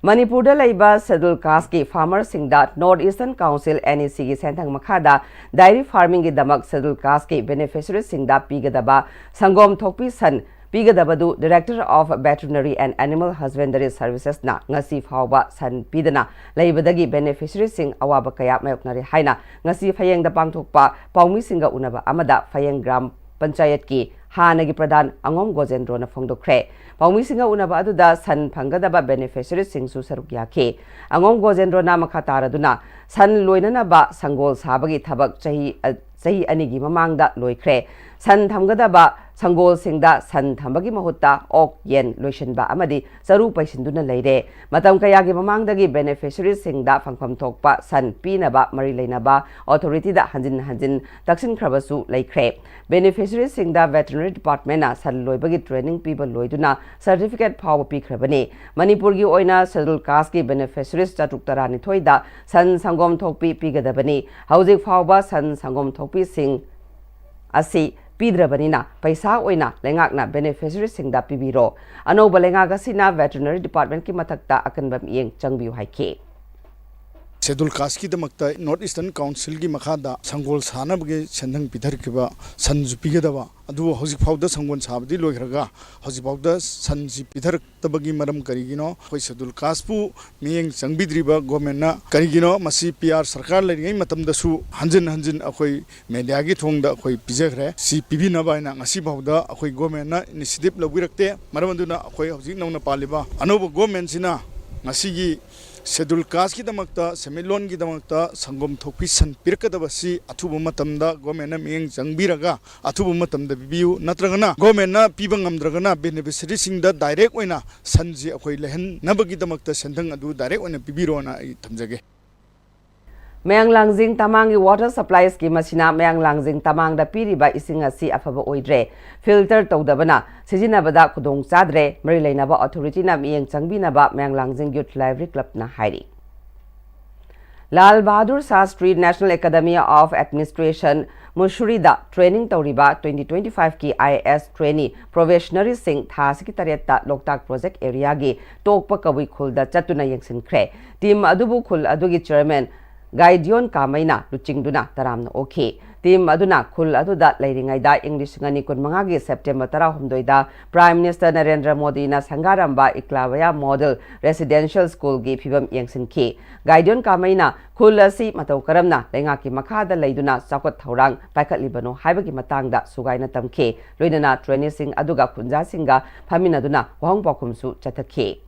ꯃꯅꯤꯄꯨꯔꯗ ꯂꯩꯕ ꯁꯦꯗꯨꯜ ꯀꯥꯁꯀꯤ ꯐꯥꯔꯃꯔꯁꯤꯡꯗ north eastern council, N E ꯁꯤꯒꯤ ꯁꯦꯟꯊꯪ ꯃꯈꯥꯗ ꯗꯥꯏꯔꯤ ꯐꯥꯔꯃꯤꯡꯒꯤꯗꯃꯛ ꯁꯦꯗꯨꯜ ꯀꯥꯁꯀꯤ ꯕꯦꯅꯤꯐꯤꯁꯔꯤꯁꯤꯡꯗ ꯄꯤꯒꯗꯕ ꯁꯪꯒꯣꯝ ꯊꯣꯛꯄꯤ ꯁꯟ ꯄꯤꯒꯗꯕꯗꯨ Director of Veterinary and Animal Husbandry Servicesꯅ ꯉꯁꯤ ꯐꯥꯎꯕ ꯁꯟ ꯄꯤꯗꯅ ꯂꯩꯕꯗꯒꯤ ꯕꯦꯅꯤꯐꯤꯁꯔꯤꯁꯤꯡ ꯑꯋꯥꯕ ꯀꯌꯥ ꯃꯥꯌꯣꯛꯅꯔꯤ ꯍꯥꯏꯅ ꯉꯁꯤ ꯐꯌꯦꯡꯗ ꯄꯥꯡꯊꯣꯛꯄ ꯄꯥꯎꯃꯤꯁꯤꯡꯒ ꯎꯅꯕ ꯑꯃꯗ ꯐꯌꯦꯡ ꯒ꯭ꯔꯥꯝ ꯄꯟꯆꯥꯌꯠꯀꯤ ꯍꯥꯟꯅꯒꯤ ꯄ꯭ꯔꯙꯥꯟ ꯑꯉꯣꯝ ꯒꯣꯖꯦꯟꯗ꯭ꯔꯣꯅ ꯐꯣꯡꯗꯣꯛꯈ꯭ꯔꯦ꯫ ꯄꯥꯎꯃꯤꯁꯤꯡꯒ ꯎꯅꯕ ꯑꯗꯨꯗ ꯁꯟ ꯐꯪꯒꯗꯕ ꯕꯦꯅꯤꯐꯤꯁꯔꯤꯁꯤꯡꯁꯨ ꯁꯔꯨꯛ ꯌꯥꯈꯤ꯫ ꯑꯉꯣꯝ ꯒꯣꯖꯦꯟꯗ꯭ꯔꯣꯅ ꯃꯈꯥ ꯇꯥꯔꯗꯨꯅ ꯁꯟ ꯂꯣꯏꯅꯅꯕ ꯁꯪꯒꯣꯜ ꯁꯥꯕꯒꯤ ꯊꯕꯛ ꯆꯍꯤ, ꯆꯍꯤ ꯑꯅꯤꯒꯤ ꯃꯃꯥꯡꯗ ꯂꯣꯏꯈ꯭ꯔꯦ꯫ ꯁꯟ ꯊꯝꯒꯗꯕ ꯁꯪꯒꯣꯜꯁꯤꯡꯗ ꯁꯟ ꯊꯝꯕꯒꯤ ꯃꯍꯨꯠꯇ ꯑꯣꯛ, ꯌꯦꯟ ꯂꯣꯏꯁꯤꯟꯕ ꯑꯃꯗꯤ ꯆꯔꯨ ꯄꯩꯁꯤꯟꯗꯨꯅ ꯂꯩꯔꯦ꯫ ꯃꯇꯝ ꯀꯌꯥꯒꯤ ꯃꯃꯥꯡꯗꯒꯤ ꯕꯦꯅꯤꯐꯤꯁꯔꯤꯁꯤꯡꯗ ꯐꯪꯐꯝ ꯊꯣꯛꯄ ꯁꯟ ꯄꯤꯅꯕ ꯃꯔꯤ ꯂꯩꯅꯕ ꯑꯣꯊꯣꯔꯤꯇꯤꯗ ꯍꯟꯖꯤꯟ ꯍꯟꯖꯤꯟ ꯇꯛꯁꯤꯟꯈ꯭ꯔꯕꯁꯨ ꯂꯩꯈ꯭ꯔꯦ꯫ ꯕꯦꯅꯤꯐꯤꯁꯔꯤꯁꯤꯡꯗ ꯚꯦꯇꯔꯤꯅꯔꯤ ꯗꯤꯄꯥꯔꯠꯃꯦꯟꯅ ꯁꯟ ꯂꯣꯏꯕꯒꯤ ꯇ꯭ꯔꯦꯅꯤꯡ ꯄꯤꯕ ꯂꯣꯏꯗꯨꯅ ꯁꯔꯇꯤꯐꯤꯀꯦꯠ ꯐꯥꯎꯕ ꯄꯤꯈ꯭ꯔꯕꯅꯤ꯫ ꯃꯅꯤꯄꯨꯔꯒꯤ ꯑꯣꯏꯅ ꯁꯦꯗꯨꯜ ꯀꯥꯁꯀꯤ ꯕꯦꯅꯤꯐꯤꯁꯔꯤꯁ ꯆꯥꯇ꯭ꯔꯨꯛ ꯇꯔꯥꯅꯤꯊꯣꯏꯗ ꯁꯟ ꯁꯪꯒꯣꯝ ꯊꯣꯛꯄꯤ ꯄꯤꯒꯗꯕꯅꯤ꯫ ꯍꯧꯖꯤꯛ ꯐꯥꯎꯕ ꯁꯟ ꯁꯪꯒꯣꯝ ꯊꯣꯛꯄꯤꯁꯤꯡ ꯑꯁꯤ ꯄꯤꯗ꯭ꯔꯕꯅꯤꯅ ꯄꯩꯁꯥ ꯑꯣꯏꯅ ꯂꯩꯉꯥꯛꯅ ꯕꯦꯅꯤꯐꯤꯁꯔꯤꯁꯤꯡꯗ ꯄꯤꯕꯤꯔꯣ꯫ ꯑꯅꯧꯕ ꯂꯩꯉꯥꯛ ꯑꯁꯤꯅ ꯚꯦꯇꯔꯤꯅꯔꯤ ꯗꯤꯄꯥꯔꯠꯃꯦꯟꯠꯀꯤ ꯃꯊꯛꯇ ꯑꯀꯟꯕ ꯃꯤꯠꯌꯦꯡ ꯆꯪꯕꯤꯌꯨ ꯍꯥꯏꯈꯤ꯫ ꯁꯦꯗꯨꯜ ꯀꯥꯁꯀꯤꯗꯃꯛꯇ ꯅꯣꯔꯠ ꯏꯁꯇꯔꯟ ꯀꯥꯎꯟꯁꯤꯜꯒꯤ ꯃꯈꯥꯗ ꯁꯪꯒꯣꯜ ꯁꯥꯅꯕꯒꯤ ꯁꯦꯟꯊꯪ ꯄꯤꯊꯔꯛꯈꯤꯕ ꯁꯟꯁꯨ ꯄꯤꯒꯗꯕ ꯑꯗꯨꯕꯨ ꯍꯧꯖꯤꯛ ꯐꯥꯎꯗ ꯁꯪꯒꯣꯜ ꯁꯥꯕꯗꯤ ꯂꯣꯏꯈ꯭ꯔꯒ ꯍꯧꯖꯤꯛ ꯐꯥꯎꯗ ꯁꯟꯁꯤ ꯄꯤꯊꯔꯛꯇꯕꯒꯤ ꯃꯔꯝ ꯀꯔꯤꯒꯤꯅꯣ? ꯑꯩꯈꯣꯏ ꯁꯦꯗꯨꯜ ꯀꯥꯁꯄꯨ ꯃꯤꯠꯌꯦꯡ ꯆꯪꯕꯤꯗ꯭ꯔꯤꯕ ꯒꯣꯔꯃꯦꯟꯅ ꯀꯔꯤꯒꯤꯅꯣ? ꯃꯁꯤ ꯄꯤ ꯑꯥꯔ ꯁꯔꯀꯥꯔ ꯂꯩꯔꯤꯉꯩ ꯃꯇꯝꯗꯁꯨ ꯍꯟꯖꯤꯟ ꯍꯟꯖꯤꯟ ꯑꯩꯈꯣꯏ ꯃꯦꯗꯤꯌꯥꯒꯤ ꯊꯣꯡꯗ ꯑꯩꯈꯣꯏ ꯄꯤꯖꯈ꯭ꯔꯦ꯫ ꯁꯤ ꯄꯤꯕꯤꯅꯕ ꯍꯥꯏꯅ ꯉꯁꯤ ꯐꯥꯎꯗ ꯑꯩꯈꯣꯏ ꯒꯣꯔꯃꯦꯟꯅ ꯏꯅꯤꯁꯤꯌꯦꯇꯤꯚ ꯂꯧꯕꯤꯔꯛꯇꯦ꯫ ꯃꯔꯝ ꯑꯗꯨꯅ ꯑꯩꯈꯣꯏ ꯍꯧꯖꯤꯛ ꯅꯧꯅ ꯄꯥꯜꯂꯤꯕ ꯑꯅꯧꯕ ꯒꯣꯔꯃꯦꯟꯁꯤꯅ ꯉꯁꯤꯒꯤ ꯁꯦꯗꯨꯜ ꯀꯥꯁꯀꯤꯗꯃꯛꯇ, ꯁꯦꯟꯃꯤꯠꯂꯣꯟꯒꯤꯗꯃꯛꯇ ꯁꯪꯒꯣꯝ ꯊꯣꯛꯄꯤ ꯁꯟ ꯄꯤꯔꯛꯀꯗꯕꯁꯤ ꯑꯊꯨꯕ ꯃꯇꯝꯗ ꯒꯣꯔꯃꯦꯟꯅ ꯃꯤꯠꯌꯦꯡ ꯆꯪꯕꯤꯔꯒ ꯑꯊꯨꯕ ꯃꯇꯝꯗ ꯄꯤꯕꯤꯌꯨ, ꯅꯠꯇ꯭ꯔꯒꯅ ꯒꯣꯔꯃꯦꯟꯅ ꯄꯤꯕ ꯉꯝꯗ꯭ꯔꯒꯅ ꯕꯦꯅꯤꯐꯤꯁꯔꯤꯁꯤꯡꯗ ꯗꯥꯏꯔꯦꯛ ꯑꯣꯏꯅ ꯁꯟꯁꯤ ꯑꯩꯈꯣꯏ ꯂꯩꯍꯟꯅꯕꯒꯤꯗꯃꯛꯇ ꯁꯦꯟꯊꯪ ꯑꯗꯨ ꯗꯥꯏꯔꯦꯛ ꯑꯣꯏꯅ ꯄꯤꯕꯤꯔꯣꯅ ꯑꯩ ꯊꯝꯖꯒꯦ꯫ ꯃꯌꯥꯡ ꯂꯥꯡꯖꯤꯡ ꯇꯃꯥꯡꯒꯤ water supply scheme ꯑꯁꯤꯅ ꯃꯌꯥꯡ ꯂꯥꯡꯖꯤꯡ ꯇꯃꯥꯡꯗ ꯄꯤꯔꯤꯕ ꯏꯁꯤꯡ ꯑꯁꯤ ꯑꯐꯕ ꯑꯣꯏꯗ꯭ꯔꯦ, filter ꯇꯧꯗꯕꯅ ꯁꯤꯖꯤꯟꯅꯕꯗ ꯈꯨꯗꯣꯡ ꯆꯥꯗ꯭ꯔꯦ, ꯃꯔꯤ ꯂꯩꯅꯕ authority ꯅ ꯃꯤꯠꯌꯦꯡ ꯆꯪꯕꯤꯅꯕ ꯃꯌꯥꯡ ꯂꯥꯡꯖꯤꯡ Youth Library Club ꯅ ꯍꯥꯏꯔꯤ꯫ Lal Bahadur Shastri National Academy of Administration ꯃꯨꯁꯨꯔꯤꯗ training ꯇꯧꯔꯤꯕ twenty twenty five ꯀꯤ IAS trainee probationary ꯁꯤꯡ ꯊꯥ ꯑꯁꯤꯒꯤ ꯇꯔꯦꯠꯇ ꯂꯣꯛꯇꯥꯛ project area ꯒꯤ ꯇꯣꯛꯄ ꯀꯕꯨꯏ ꯈꯨꯜꯗ ꯆꯠꯇꯨꯅ ꯌꯦꯡꯁꯤꯟꯈ꯭ꯔꯦ꯫ Team ꯑꯗꯨꯕꯨ ꯈꯨꯜ ꯑꯗꯨꯒꯤ chairman ꯒꯥꯏꯗꯤꯌꯣꯟ ꯀꯥꯃꯩꯅ ꯂꯨꯆꯤꯡꯗꯨꯅ ꯇꯔꯥꯝꯅ ꯑꯣꯛꯈꯤ꯫ Team ꯑꯗꯨꯅ ꯈꯨꯜ ꯑꯗꯨꯗ ꯂꯩꯔꯤꯉꯩꯗ ꯏꯪ ꯂꯤꯁꯤꯡ ꯑꯅꯤ ꯀꯨꯟꯃꯉꯥꯒꯤ September ꯇꯔꯥꯍꯨꯝꯗꯣꯏꯗ Prime Minister ꯅꯔꯦꯟꯗ꯭ꯔ ꯃꯣꯗꯤꯅ ꯁꯪꯒꯥꯔꯝꯕ ꯏꯀꯂꯥꯕꯌꯥ Model Residential School ꯒꯤ ꯐꯤꯕꯝ ꯌꯦꯡꯁꯤꯟꯈꯤ꯫ ꯒꯥꯏꯗꯤꯌꯣꯟ ꯀꯥꯃꯩꯅ ꯈꯨꯜ ꯑꯁꯤ ꯃꯇꯧ ꯀꯔꯝꯅ ꯂꯩꯉꯥꯛꯀꯤ ꯃꯈꯥꯗ ꯂꯩꯗꯨꯅ ꯆꯥꯎꯈꯠ ꯊꯧꯔꯥꯡ ꯄꯥꯏꯈꯠꯂꯤꯕꯅꯣ ꯍꯥꯏꯕꯒꯤ ꯃꯇꯥꯡꯗ ꯁꯨꯒꯥꯏꯅ ꯇꯝꯈꯤ꯫ ꯂꯣꯏꯅꯅ trainee ꯁꯤꯡ ꯑꯗꯨꯒ ꯈꯨꯟꯖꯥꯁꯤꯡꯒ ꯐꯝꯃꯤꯟꯅꯗꯨꯅ ꯋꯥꯍꯪ ꯄꯥꯎꯈꯨꯝꯁꯨ ꯆꯠꯊꯈꯤ꯫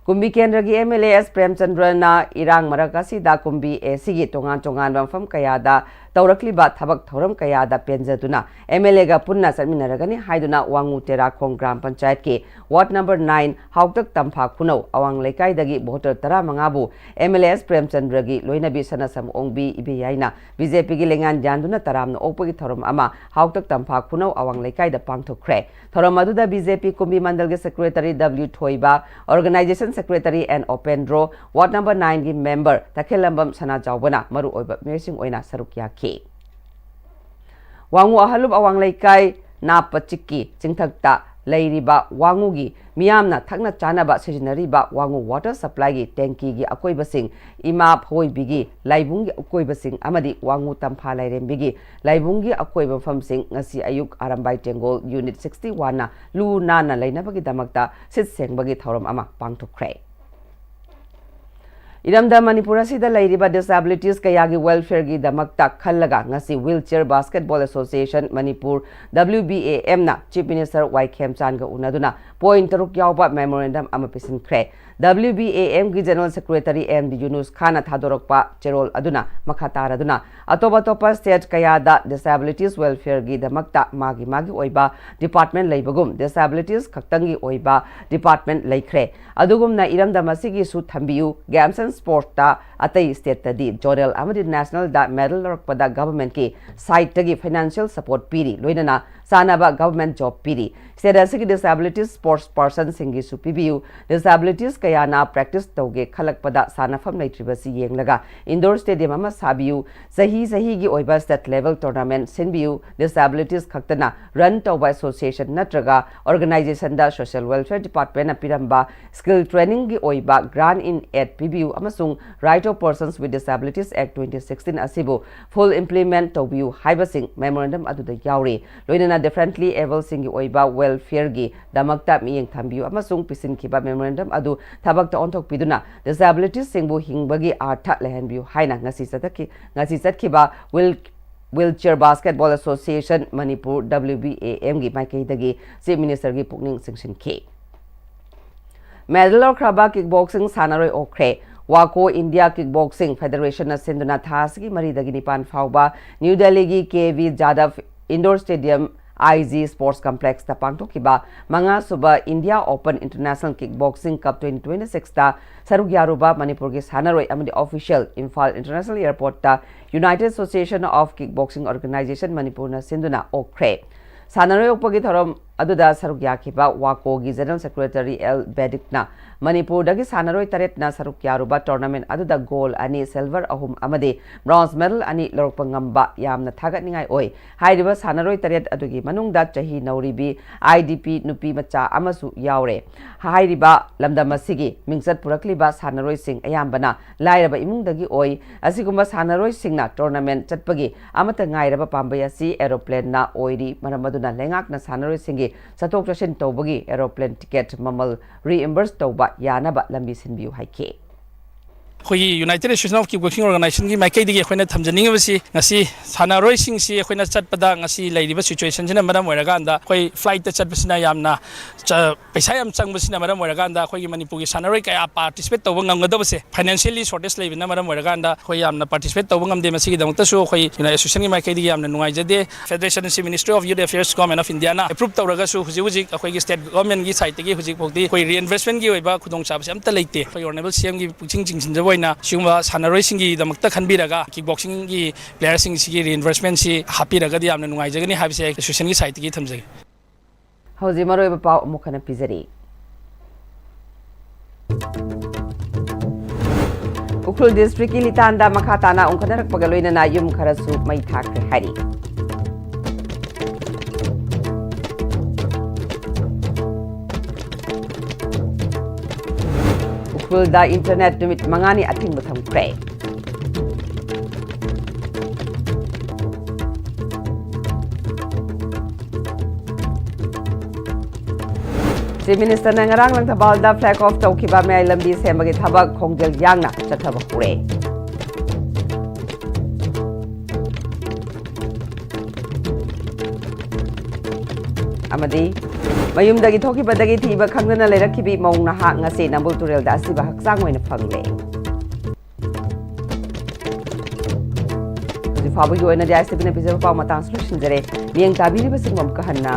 ꯀꯨꯝꯕꯤ ꯀꯦꯟꯗ꯭ꯔꯒꯤ MLA S ꯄ꯭ꯔꯦꯝꯆꯟꯗ꯭ꯔꯅ ꯏꯔꯥꯡ ꯃꯔꯛ ꯑꯁꯤꯗ ꯀꯨꯝꯕꯤ AC ꯒꯤ ꯇꯣꯉꯥꯟ ꯇꯣꯉꯥꯟꯕ ꯃꯐꯝ ꯀꯌꯥꯗ ꯇꯧꯔꯛꯂꯤꯕ ꯊꯕꯛ ꯊꯧꯔꯝ ꯀꯌꯥꯗ ꯄꯦꯟꯖꯗꯨꯅ MLA ꯒ ꯄꯨꯟꯅ ꯆꯠꯃꯤꯟꯅꯔꯒꯅꯤ ꯍꯥꯏꯗꯨꯅ ꯋꯥꯉꯨ ꯇꯦꯔꯥꯈꯣꯡ ꯒ꯭ꯔꯥꯝ ꯄꯟꯆꯥꯌꯠꯀꯤ ward number nine ꯍꯥꯎꯇꯛ ꯇꯝꯐꯥ ꯈꯨꯅꯧ ꯑꯋꯥꯡ ꯂꯩꯀꯥꯏꯗꯒꯤ voter ꯇꯔꯥꯃꯉꯥꯕꯨ MLA S ꯄ꯭ꯔꯦꯝꯆꯟꯗ꯭ꯔꯒꯤ ꯂꯣꯏꯅꯕꯤ ꯁꯅꯥꯁꯝ ꯑꯣꯡꯕꯤ ꯏꯕꯦꯌꯥꯏꯅ BJP ꯒꯤ ꯂꯦꯡꯌꯥꯟ ꯌꯥꯟꯗꯨꯅ ꯇꯔꯥꯝꯅ ꯑꯣꯛꯄꯒꯤ ꯊꯧꯔꯝ ꯑꯃ ꯍꯥꯎꯇꯛ ꯇꯝꯐꯥ ꯈꯨꯅꯧ ꯑꯋꯥꯡ ꯂꯩꯀꯥꯏꯗ ꯄꯥꯡꯊꯣꯛꯈ꯭ꯔꯦ꯫ ꯊꯧꯔꯝ ꯑꯗꯨꯗ BJP ꯀꯨꯝꯕꯤ ꯃꯟꯗꯜꯒꯤ secretary W ꯊꯣꯏꯕ, organization secretary N ꯎꯄꯦꯟꯗ꯭ꯔꯣ, ward number nine ꯒꯤ member ꯇꯈꯦꯜꯂꯝꯕꯝ ꯁꯅꯥꯖꯥꯎꯕꯅ ꯃꯔꯨꯑꯣꯏꯕ ꯃꯤꯑꯣꯏꯁꯤꯡ ꯑꯣꯏꯅ ꯁꯔꯨꯛ ꯌꯥꯈꯤ꯫ ꯋꯥꯉꯨ ꯑꯍꯜꯂꯨꯞ ꯑꯋꯥꯡ ꯂꯩꯀꯥꯏ ꯅꯥꯞꯄ ꯆꯤꯛꯀꯤ ꯆꯤꯡꯊꯛꯇ ꯂꯩꯔꯤꯕ ꯋꯥꯉꯨꯒꯤ ꯃꯤꯌꯥꯝꯅ ꯊꯛꯅ ꯆꯥꯅꯕ ꯁꯤꯖꯤꯟꯅꯔꯤꯕ ꯋꯥꯉꯨ ꯋꯥꯇꯔ ꯁꯄ꯭ꯂꯥꯏꯒꯤ ꯇꯦꯡꯀꯤꯒꯤ ꯑꯀꯣꯏꯕꯁꯤꯡ, ꯏꯃꯥ ꯐꯋꯣꯏꯕꯤꯒꯤ ꯂꯥꯏꯕꯨꯡꯒꯤ ꯑꯀꯣꯏꯕꯁꯤꯡ ꯑꯃꯗꯤ ꯋꯥꯉꯨ ꯇꯝꯐꯥ ꯂꯥꯏꯔꯦꯝꯕꯤꯒꯤ ꯂꯥꯏꯕꯨꯡꯒꯤ ꯑꯀꯣꯏꯕ ꯃꯐꯝꯁꯤꯡ ꯉꯁꯤ ꯑꯌꯨꯛ ꯑꯥꯔꯥꯝꯕꯥꯏ ꯇꯦꯡꯒꯣꯜ ꯌꯨꯅꯤꯠ sixty one ꯅ ꯂꯨ ꯅꯥꯟꯅ ꯂꯩꯅꯕꯒꯤꯗꯃꯛꯇ ꯁꯤꯠ ꯁꯦꯡꯕꯒꯤ ꯊꯧꯔꯝ ꯑꯃ ꯄꯥꯡꯊꯣꯛꯈ꯭ꯔꯦ꯫ ꯏꯔꯝꯗꯝ ꯃꯅꯤꯄꯨꯔ ꯑꯁꯤꯗ ꯂꯩꯔꯤꯕ ꯗꯤꯁꯑꯦꯕꯤꯂꯤꯇꯤꯁ ꯀꯌꯥꯒꯤ ꯋꯦꯜꯐꯤꯌꯔꯒꯤꯗꯃꯛꯇ ꯈꯜꯂꯒ ꯉꯁꯤ Wheelchair Basketball Association Manipur, W B A M ꯅ Chief Minister ꯋꯥꯏ ꯈꯦꯝꯆꯥꯟꯒ ꯎꯅꯗꯨꯅ ꯄꯣꯏꯟ ꯇꯔꯨꯛ ꯌꯥꯎꯕ ꯃꯦꯃꯣꯔꯦꯟꯗꯝ ꯑꯃ ꯄꯤꯁꯤꯟꯈ꯭ꯔꯦ꯫ W B A M ꯒꯤ ꯖꯦꯅꯔꯦꯜ ꯁꯦꯀ꯭ꯔꯦꯇꯔꯤ ꯑꯦꯝ ꯗꯤ ꯌꯨꯅꯨꯁ ꯈꯥꯟꯅ ꯊꯥꯗꯣꯔꯛꯄ ꯆꯦꯔꯣꯜ ꯑꯗꯨꯅ ꯃꯈꯥ ꯇꯥꯔꯗꯨꯅ ꯑꯇꯣꯞ ꯑꯇꯣꯞꯄ ꯁ꯭ꯇꯦꯠ ꯀꯌꯥꯗ ꯗꯤꯁꯑꯦꯕꯤꯂꯤꯇꯤꯁ ꯋꯦꯜꯐꯤꯌꯔꯒꯤꯗꯃꯛꯇ ꯃꯥꯒꯤ ꯃꯥꯒꯤ ꯑꯣꯏꯕ ꯗꯤꯄꯥꯔꯠꯃꯦꯟ ꯂꯩꯕꯒꯨꯝ ꯗꯤꯁꯑꯦꯕꯤꯂꯤꯇꯤꯁ ꯈꯛꯇꯪꯒꯤ ꯑꯣꯏꯕ ꯗꯤꯄꯥꯔꯠꯃꯦꯟ ꯂꯩꯈ꯭ꯔꯦ꯫ ꯑꯗꯨꯒꯨꯝꯅ ꯏꯔꯝꯗꯝ ꯑꯁꯤꯒꯤꯁꯨ ꯊꯝꯕꯤꯌꯨ꯫ ꯒꯦꯝꯁ ꯑꯦꯟ ꯁ꯭ꯄꯣꯔꯠꯁꯇ ꯑꯇꯩ ꯁ꯭ꯇꯦꯠꯇꯗꯤ ꯖꯣꯅꯦꯜ ꯑꯃꯗꯤ ꯅꯦꯁꯅꯦꯜꯗ ꯃꯦꯗꯜ ꯂꯧꯔꯛꯄꯗ ꯒꯚꯔꯟꯃꯦꯟꯠꯀꯤ ꯁꯥꯏꯠꯇꯒꯤ ꯐꯥꯏꯅꯥꯟꯁꯤꯌꯦꯜ ꯁꯄꯣꯔꯠ ꯄꯤꯔꯤ, ꯂꯣꯏꯅꯅ ꯆꯥꯅꯕ ꯒꯚꯔꯟꯃꯦꯟꯠ ꯖꯣꯕ ꯄꯤꯔꯤ꯫ ꯁ꯭ꯇꯦꯠ ꯑꯁꯤꯒꯤ ꯗꯤꯁꯑꯦꯕꯤꯂꯤꯇꯤꯁ ꯁ꯭ꯄꯣꯔꯠꯁ ꯄꯔꯁꯟꯁꯤꯡꯒꯤꯁꯨ ꯄꯤꯕꯤꯌꯨ꯫ ꯗꯤꯁꯑꯦꯕꯤꯂꯤꯇꯤꯁ ꯀꯌꯥꯅ ꯄ꯭ꯔꯦꯛꯇꯤꯁ ꯇꯧꯒꯦ ꯈꯜꯂꯛꯄꯗ ꯁꯥꯟꯅꯐꯝ ꯂꯩꯇ꯭ꯔꯤꯕꯁꯤ ꯌꯦꯡꯂꯒ ꯏꯟꯗꯣꯔ ꯁ꯭ꯇꯦꯗꯤꯌꯝ ꯑꯃ ꯁꯥꯕꯤꯌꯨ꯫ ꯆꯍꯤ ꯆꯍꯤꯒꯤ ꯑꯣꯏꯕ ꯁ꯭ꯇꯦꯠ ꯂꯦꯚꯦꯜ ꯇꯣꯔꯅꯥꯃꯦꯟꯠ ꯁꯤꯟꯕꯤꯌꯨ꯫ ꯗꯤꯁꯑꯦꯕꯤꯂꯤꯇꯤꯁ ꯈꯛꯇꯅ ꯔꯟ ꯇꯧꯕ ꯑꯦꯁꯣꯁꯤꯌꯦꯁꯟ ꯅꯠꯇ꯭ꯔꯒ ꯑꯣꯔꯒꯅꯥꯏꯖꯦꯁꯟꯗ ꯁꯣꯁꯤꯌꯦꯜ ꯋꯦꯜꯐꯤꯌꯔ ꯗꯤꯄꯥꯔꯠꯃꯦꯟꯠꯅ ꯄꯤꯔꯝꯕ ꯁ꯭ꯀꯤꯜ ꯇ꯭ꯔꯦꯅꯤꯡꯒꯤ ꯑꯣꯏꯕ ꯒ꯭ꯔꯥꯟꯠ ꯏꯟ ꯑꯦꯗ ꯄꯤꯕꯤꯌꯨ ꯑꯃꯁꯨꯡ Right of Persons with Disabilities Act twenty sixteen ꯑꯁꯤꯕꯨ ꯐꯨꯜ ꯏꯝꯄ꯭ꯂꯤꯃꯦꯟꯠ ꯇꯧꯕꯤꯌꯨ ꯍꯥꯏꯕꯁꯤꯡ ꯃꯦꯃꯣꯔꯦꯟꯗꯝ ꯑꯗꯨꯗ ꯌꯥꯎꯔꯤ꯫ ꯂꯣꯏꯅꯅ ꯗꯤꯐꯔꯦꯟꯠꯂꯤ ꯑꯦꯕꯜꯁꯤꯡꯒꯤ ꯑꯣꯏꯕ ꯋꯦꯜꯐꯤꯌꯔꯒꯤꯗꯃꯛꯇ ꯃꯤꯠꯌꯦꯡ ꯊꯝꯕꯤꯌꯨ ꯑꯃꯁꯨꯡ ꯄꯤꯁꯤꯟꯈꯤꯕ ꯃꯦꯃꯣꯔꯦꯟꯗꯝ ꯑꯗꯨ ꯊꯕꯛꯇ ꯑꯣꯟꯊꯣꯛꯄꯤꯗꯨꯅ ꯗꯤꯁꯑꯦꯕꯤꯂꯤꯇꯤꯁꯁꯤꯡꯕꯨ ꯍꯤꯡꯕꯒꯤ ꯑꯥꯔꯊ ꯂꯩꯍꯟꯕꯤꯌꯨ ꯍꯥꯏꯅ ꯉꯁꯤ ꯆꯠꯊꯈꯤ-, ꯉꯁꯤ ꯆꯠꯈꯤꯕ will Wheelchair Basketball Association Manipur, W B A M ꯒꯤ ꯃꯥꯏꯀꯩꯗꯒꯤ ꯆꯤꯐ ꯃꯤꯅꯤꯁꯇꯔꯒꯤ ꯄꯨꯛꯅꯤꯡ ꯆꯤꯡꯁꯤꯟꯈꯤ꯫ ꯃꯦꯗꯜ ꯂꯧꯈ꯭ꯔꯕ ꯀꯤꯛ ꯕꯣꯛꯁꯤꯡ ꯁꯥꯟꯅꯔꯣꯏ ꯑꯣꯛꯈ꯭ꯔꯦ꯫ ꯋꯥꯀꯣ ꯏꯟꯗꯤꯌꯥ ꯀꯤꯛ ꯕꯣꯛꯁꯤꯡ ꯐꯦꯗꯔꯦꯁꯟꯅ ꯁꯤꯟꯗꯨꯅ ꯊꯥ ꯑꯁꯤꯒꯤ ꯃꯔꯤꯗꯒꯤ ꯅꯤꯄꯥꯟ ꯐꯥꯎꯕ ꯅ꯭ꯌꯨ ꯗꯦꯜꯂꯤꯒꯤ ꯀꯦ ꯚꯤ ꯖꯥꯗꯕ ꯏꯟꯗꯣꯔ ꯁ꯭ꯇꯦꯗꯤꯌꯝ, ꯑꯥꯏ ꯖꯤ ꯁ꯭ꯄꯣꯔꯠꯁ ꯀꯝꯄ꯭ꯂꯦꯛꯁꯇ ꯄꯥꯡꯊꯣꯛꯈꯤꯕ ꯃꯉꯥꯁꯨꯕ ꯏꯟꯗꯤꯌꯥ ꯑꯣꯄꯟ ꯏꯟꯇꯔꯅꯦꯁꯅꯦꯜ ꯀꯤꯛ ꯕꯣꯛꯁꯤꯡ ꯀꯞ twenty twenty six ꯇ ꯁꯔꯨꯛ ꯌꯥꯔꯨꯕ ꯃꯅꯤꯄꯨꯔꯒꯤ ꯁꯥꯟꯅꯔꯣꯏ ꯑꯃꯗꯤ ꯑꯣꯐꯤꯁꯤꯌꯦꯜ ꯏꯝꯐꯥꯜ ꯏꯟꯇꯔꯅꯦꯁꯅꯦꯜ ꯑꯦꯌꯔꯄꯣꯔꯠꯇ United Association of Kick Boxing Organization ꯃꯅꯤꯄꯨꯔꯅ ꯁꯤꯟꯗꯨꯅ ꯑꯣꯛꯈ꯭ꯔꯦ꯫ ꯁꯥꯟꯅꯔꯣꯏ ꯑꯣꯛꯄꯒꯤ ꯊꯧꯔꯝ ꯑꯗꯨꯗ ꯁꯔꯨꯛ ꯌꯥꯈꯤꯕ ꯋꯥꯀꯣꯒꯤ General Secretary ꯑꯦꯜ ꯕꯦꯗꯤꯛꯅ ꯃꯅꯤꯄꯨꯔꯗꯒꯤ ꯁꯥꯟꯅꯔꯣꯏ ꯇꯔꯦꯠꯅ ꯁꯔꯨꯛ ꯌꯥꯔꯨꯕ tournament ꯑꯗꯨꯗ gold ꯑꯅꯤ, silver ꯑꯍꯨꯝ ꯑꯃꯗꯤ bronze medal ꯑꯅꯤ ꯂꯧꯔꯛꯄ ꯉꯝꯕ ꯌꯥꯝꯅ ꯊꯥꯒꯠꯅꯤꯡꯉꯥꯏ ꯑꯣꯏ꯫ ꯍꯥꯏꯔꯤꯕ ꯁꯥꯟꯅꯔꯣꯏ ꯇꯔꯦꯠ ꯑꯗꯨꯒꯤ ꯃꯅꯨꯡꯗ ꯆꯍꯤ ꯅꯧꯔꯤꯕꯤ I D P ꯅꯨꯄꯤ ꯃꯆꯥ ꯑꯃꯁꯨ ꯌꯥꯎꯔꯦ꯫ ꯍꯥꯏꯔꯤꯕ ꯂꯝꯗꯝ ꯑꯁꯤꯒꯤ ꯃꯤꯡꯆꯠ ꯄꯨꯔꯛꯂꯤꯕ ꯁꯥꯟꯅꯔꯣꯏꯁꯤꯡ ꯑꯌꯥꯝꯕꯅ ꯂꯥꯏꯔꯕ ꯏꯃꯨꯡꯗꯒꯤ ꯑꯣꯏ꯫ ꯑꯁꯤꯒꯨꯝꯕ ꯁꯥꯟꯅꯔꯣꯏꯁꯤꯡꯅ tournament ꯆꯠꯄꯒꯤ ꯑꯃꯠꯇ ꯉꯥꯏꯔꯕ ꯄꯥꯝꯕꯩ ꯑꯁꯤ aeroplaneꯅ ꯑꯣꯏꯔꯤ꯫ ꯃꯔꯝ ꯑꯗꯨꯅ ꯂꯩꯉꯥꯛꯅ ꯁꯥꯟꯅꯔꯣꯏꯁꯤꯡꯒꯤ ꯆꯠꯊꯣꯛ ꯆꯠꯁꯤꯟ ꯇꯧꯕꯒꯤ aeroplane ticket ꯃꯃꯜ reimburse ꯇꯧꯕ ꯌꯥꯅꯕ ꯂꯝꯕꯤ ꯁꯤꯟꯕꯤꯌꯨ ꯍꯥꯏꯈꯤ꯫ ꯑꯩꯈꯣꯏꯒꯤ United Association of Kickboxing Organizationꯒꯤ ꯃꯥꯏꯀꯩꯗꯒꯤ ꯑꯩꯈꯣꯏꯅ ꯊꯝꯖꯅꯤꯡꯉꯤꯕꯁꯤ, ꯉꯁꯤ ꯁꯥꯟꯅꯔꯣꯏꯁꯤꯡꯁꯤ ꯑꯩꯈꯣꯏꯅ ꯆꯠꯄꯗ, ꯉꯁꯤ ꯂꯩꯔꯤꯕ situationꯁꯤꯅ ꯃꯔꯝ ꯑꯣꯏꯔꯀꯥꯟꯗ, ꯑꯩꯈꯣꯏ flightꯇ ꯆꯠꯄꯁꯤꯅ ꯌꯥꯝꯅ ꯆ-, ꯄꯩꯁꯥ ꯌꯥꯝ ꯆꯪꯕꯁꯤꯅ ꯃꯔꯝ ꯑꯣꯏꯔꯀꯥꯟꯗ, ꯑꯩꯈꯣꯏꯒꯤ ꯃꯅꯤꯄꯨꯔꯒꯤ ꯁꯥꯟꯅꯔꯣꯏ ꯀꯌꯥ participate ꯇꯧꯕ ꯉꯝꯒꯗꯕꯁꯦ financially shortage ꯂꯩꯕꯅ ꯃꯔꯝ ꯑꯣꯏꯔꯀꯥꯟꯗ, ꯑꯩꯈꯣꯏ ꯌꯥꯝꯅ participate ꯇꯧꯕ ꯉꯝꯗꯦ꯫ ꯃꯁꯤꯒꯤꯗꯃꯛꯇꯁꯨ ꯑꯩꯈꯣꯏ United Associationꯒꯤ ꯃꯥꯏꯀꯩꯗꯒꯤ ꯌꯥꯝꯅ ꯅꯨꯡꯉꯥꯏꯖꯗꯦ꯫ Federation ꯑꯁꯤ Ministry of Youth Affairs, Government of Indiaꯅ approve ꯇꯧꯔꯒꯁꯨ, ꯍꯧꯖꯤꯛ ꯍꯧꯖꯤꯛ ꯑꯩꯈꯣꯏꯒꯤ state governmentꯀꯤ sideꯇꯒꯤ ꯍꯧꯖꯤꯛ ꯐꯥꯎꯗꯤ ꯑꯩꯈꯣꯏ reimbursementꯀꯤ ꯑꯣꯏꯕ ꯈꯨꯗꯣꯡꯆꯥꯕꯁꯤ ꯑꯝꯇ ꯂꯩꯇꯦ꯫ ꯑꯩꯈꯣꯏ Honourable CMꯒꯤ ꯄꯨꯛꯅꯤꯡ ꯆꯤꯡꯁꯤꯟꯖꯕ ꯑꯣꯏꯅ, ꯁꯤꯒꯨꯝꯕ ꯁꯥꯟꯅꯔꯣꯏꯁꯤꯡꯒꯤꯗꯃꯛꯇ ꯈꯟꯕꯤꯔꯒ, kickboxingꯒꯤ playerꯁꯤꯡꯁꯤꯒꯤ reimbursementꯁꯤ ꯍꯥꯞꯄꯤꯔꯒꯗꯤ ꯌꯥꯝꯅ ꯅꯨꯡꯉꯥꯏꯖꯒꯅꯤ ꯍꯥꯏꯕꯁꯦ ꯑꯩ associationꯒꯤ sideꯇꯒꯤ ꯊꯝꯖꯒꯦ꯫ ꯍꯧꯖꯤꯛ ꯃꯔꯨꯑꯣꯏꯕ ꯄꯥꯎ ꯑꯃꯨꯛ ꯍꯟꯅ ꯄꯤꯖꯔꯤ꯫ ꯎꯈ꯭ꯔꯨꯜ districtꯀꯤ ꯂꯤꯇꯥꯟꯗ ꯃꯈꯥ ꯇꯥꯅ ꯎꯪꯈꯠꯅꯔꯛꯄꯒ ꯂꯣꯏꯅꯅ ꯌꯨꯝ ꯈꯔꯁꯨ ꯃꯩ ꯊꯥꯈ꯭ꯔꯦ ꯍꯥꯏꯔꯤ꯫ ꯎꯈ꯭ꯔꯨꯜꯗ internet ꯅꯨꯃꯤꯠ ꯃꯉꯥꯅꯤ ꯑꯊꯤꯡꯕ ꯊꯝꯈ꯭ꯔꯦ꯫ Chief Ministerꯅ ꯉꯔꯥꯡ ꯂꯪꯊꯕꯥꯜꯗ flag off ꯇꯧꯈꯤꯕ ꯃꯌꯥꯏ ꯂꯝꯕꯤ ꯁꯦꯝꯕꯒꯤ ꯊꯕꯛ ꯈꯣꯡꯖꯦꯜ ꯌꯥꯡꯅ ꯆꯠꯊꯕ ꯍꯧꯔꯦ꯫ ꯑꯃꯗꯤ ꯃꯌꯨꯝꯗꯒꯤ ꯊꯣꯛꯈꯤꯕꯗꯒꯤ ꯊꯤꯕ ꯈꯪꯗꯅ ꯂꯩꯔꯛꯈꯤꯕꯤ ꯃꯧ ꯅꯍꯥ ꯉꯁꯤ ꯅꯝꯕꯨꯜ ꯇꯨꯔꯦꯜꯗ ꯑꯁꯤꯕ ꯍꯛꯆꯥꯡ ꯑꯣꯏꯅ ꯐꯪꯂꯦ꯫ ꯍꯧꯖꯤꯛ ꯐꯥꯎꯕꯒꯤ ꯑꯣꯏꯅꯗꯤ ISTVꯅ ꯄꯤꯖꯕ ꯄꯥꯎ ꯃꯇꯥꯡꯁꯨ ꯂꯣꯏꯁꯤꯟꯖꯔꯦ꯫ ꯃꯤꯠꯌꯦꯡ ꯇꯥꯕꯤꯔꯤꯕꯁꯤꯡꯕꯨ ꯑꯃꯨꯛꯀ ꯍꯟꯅ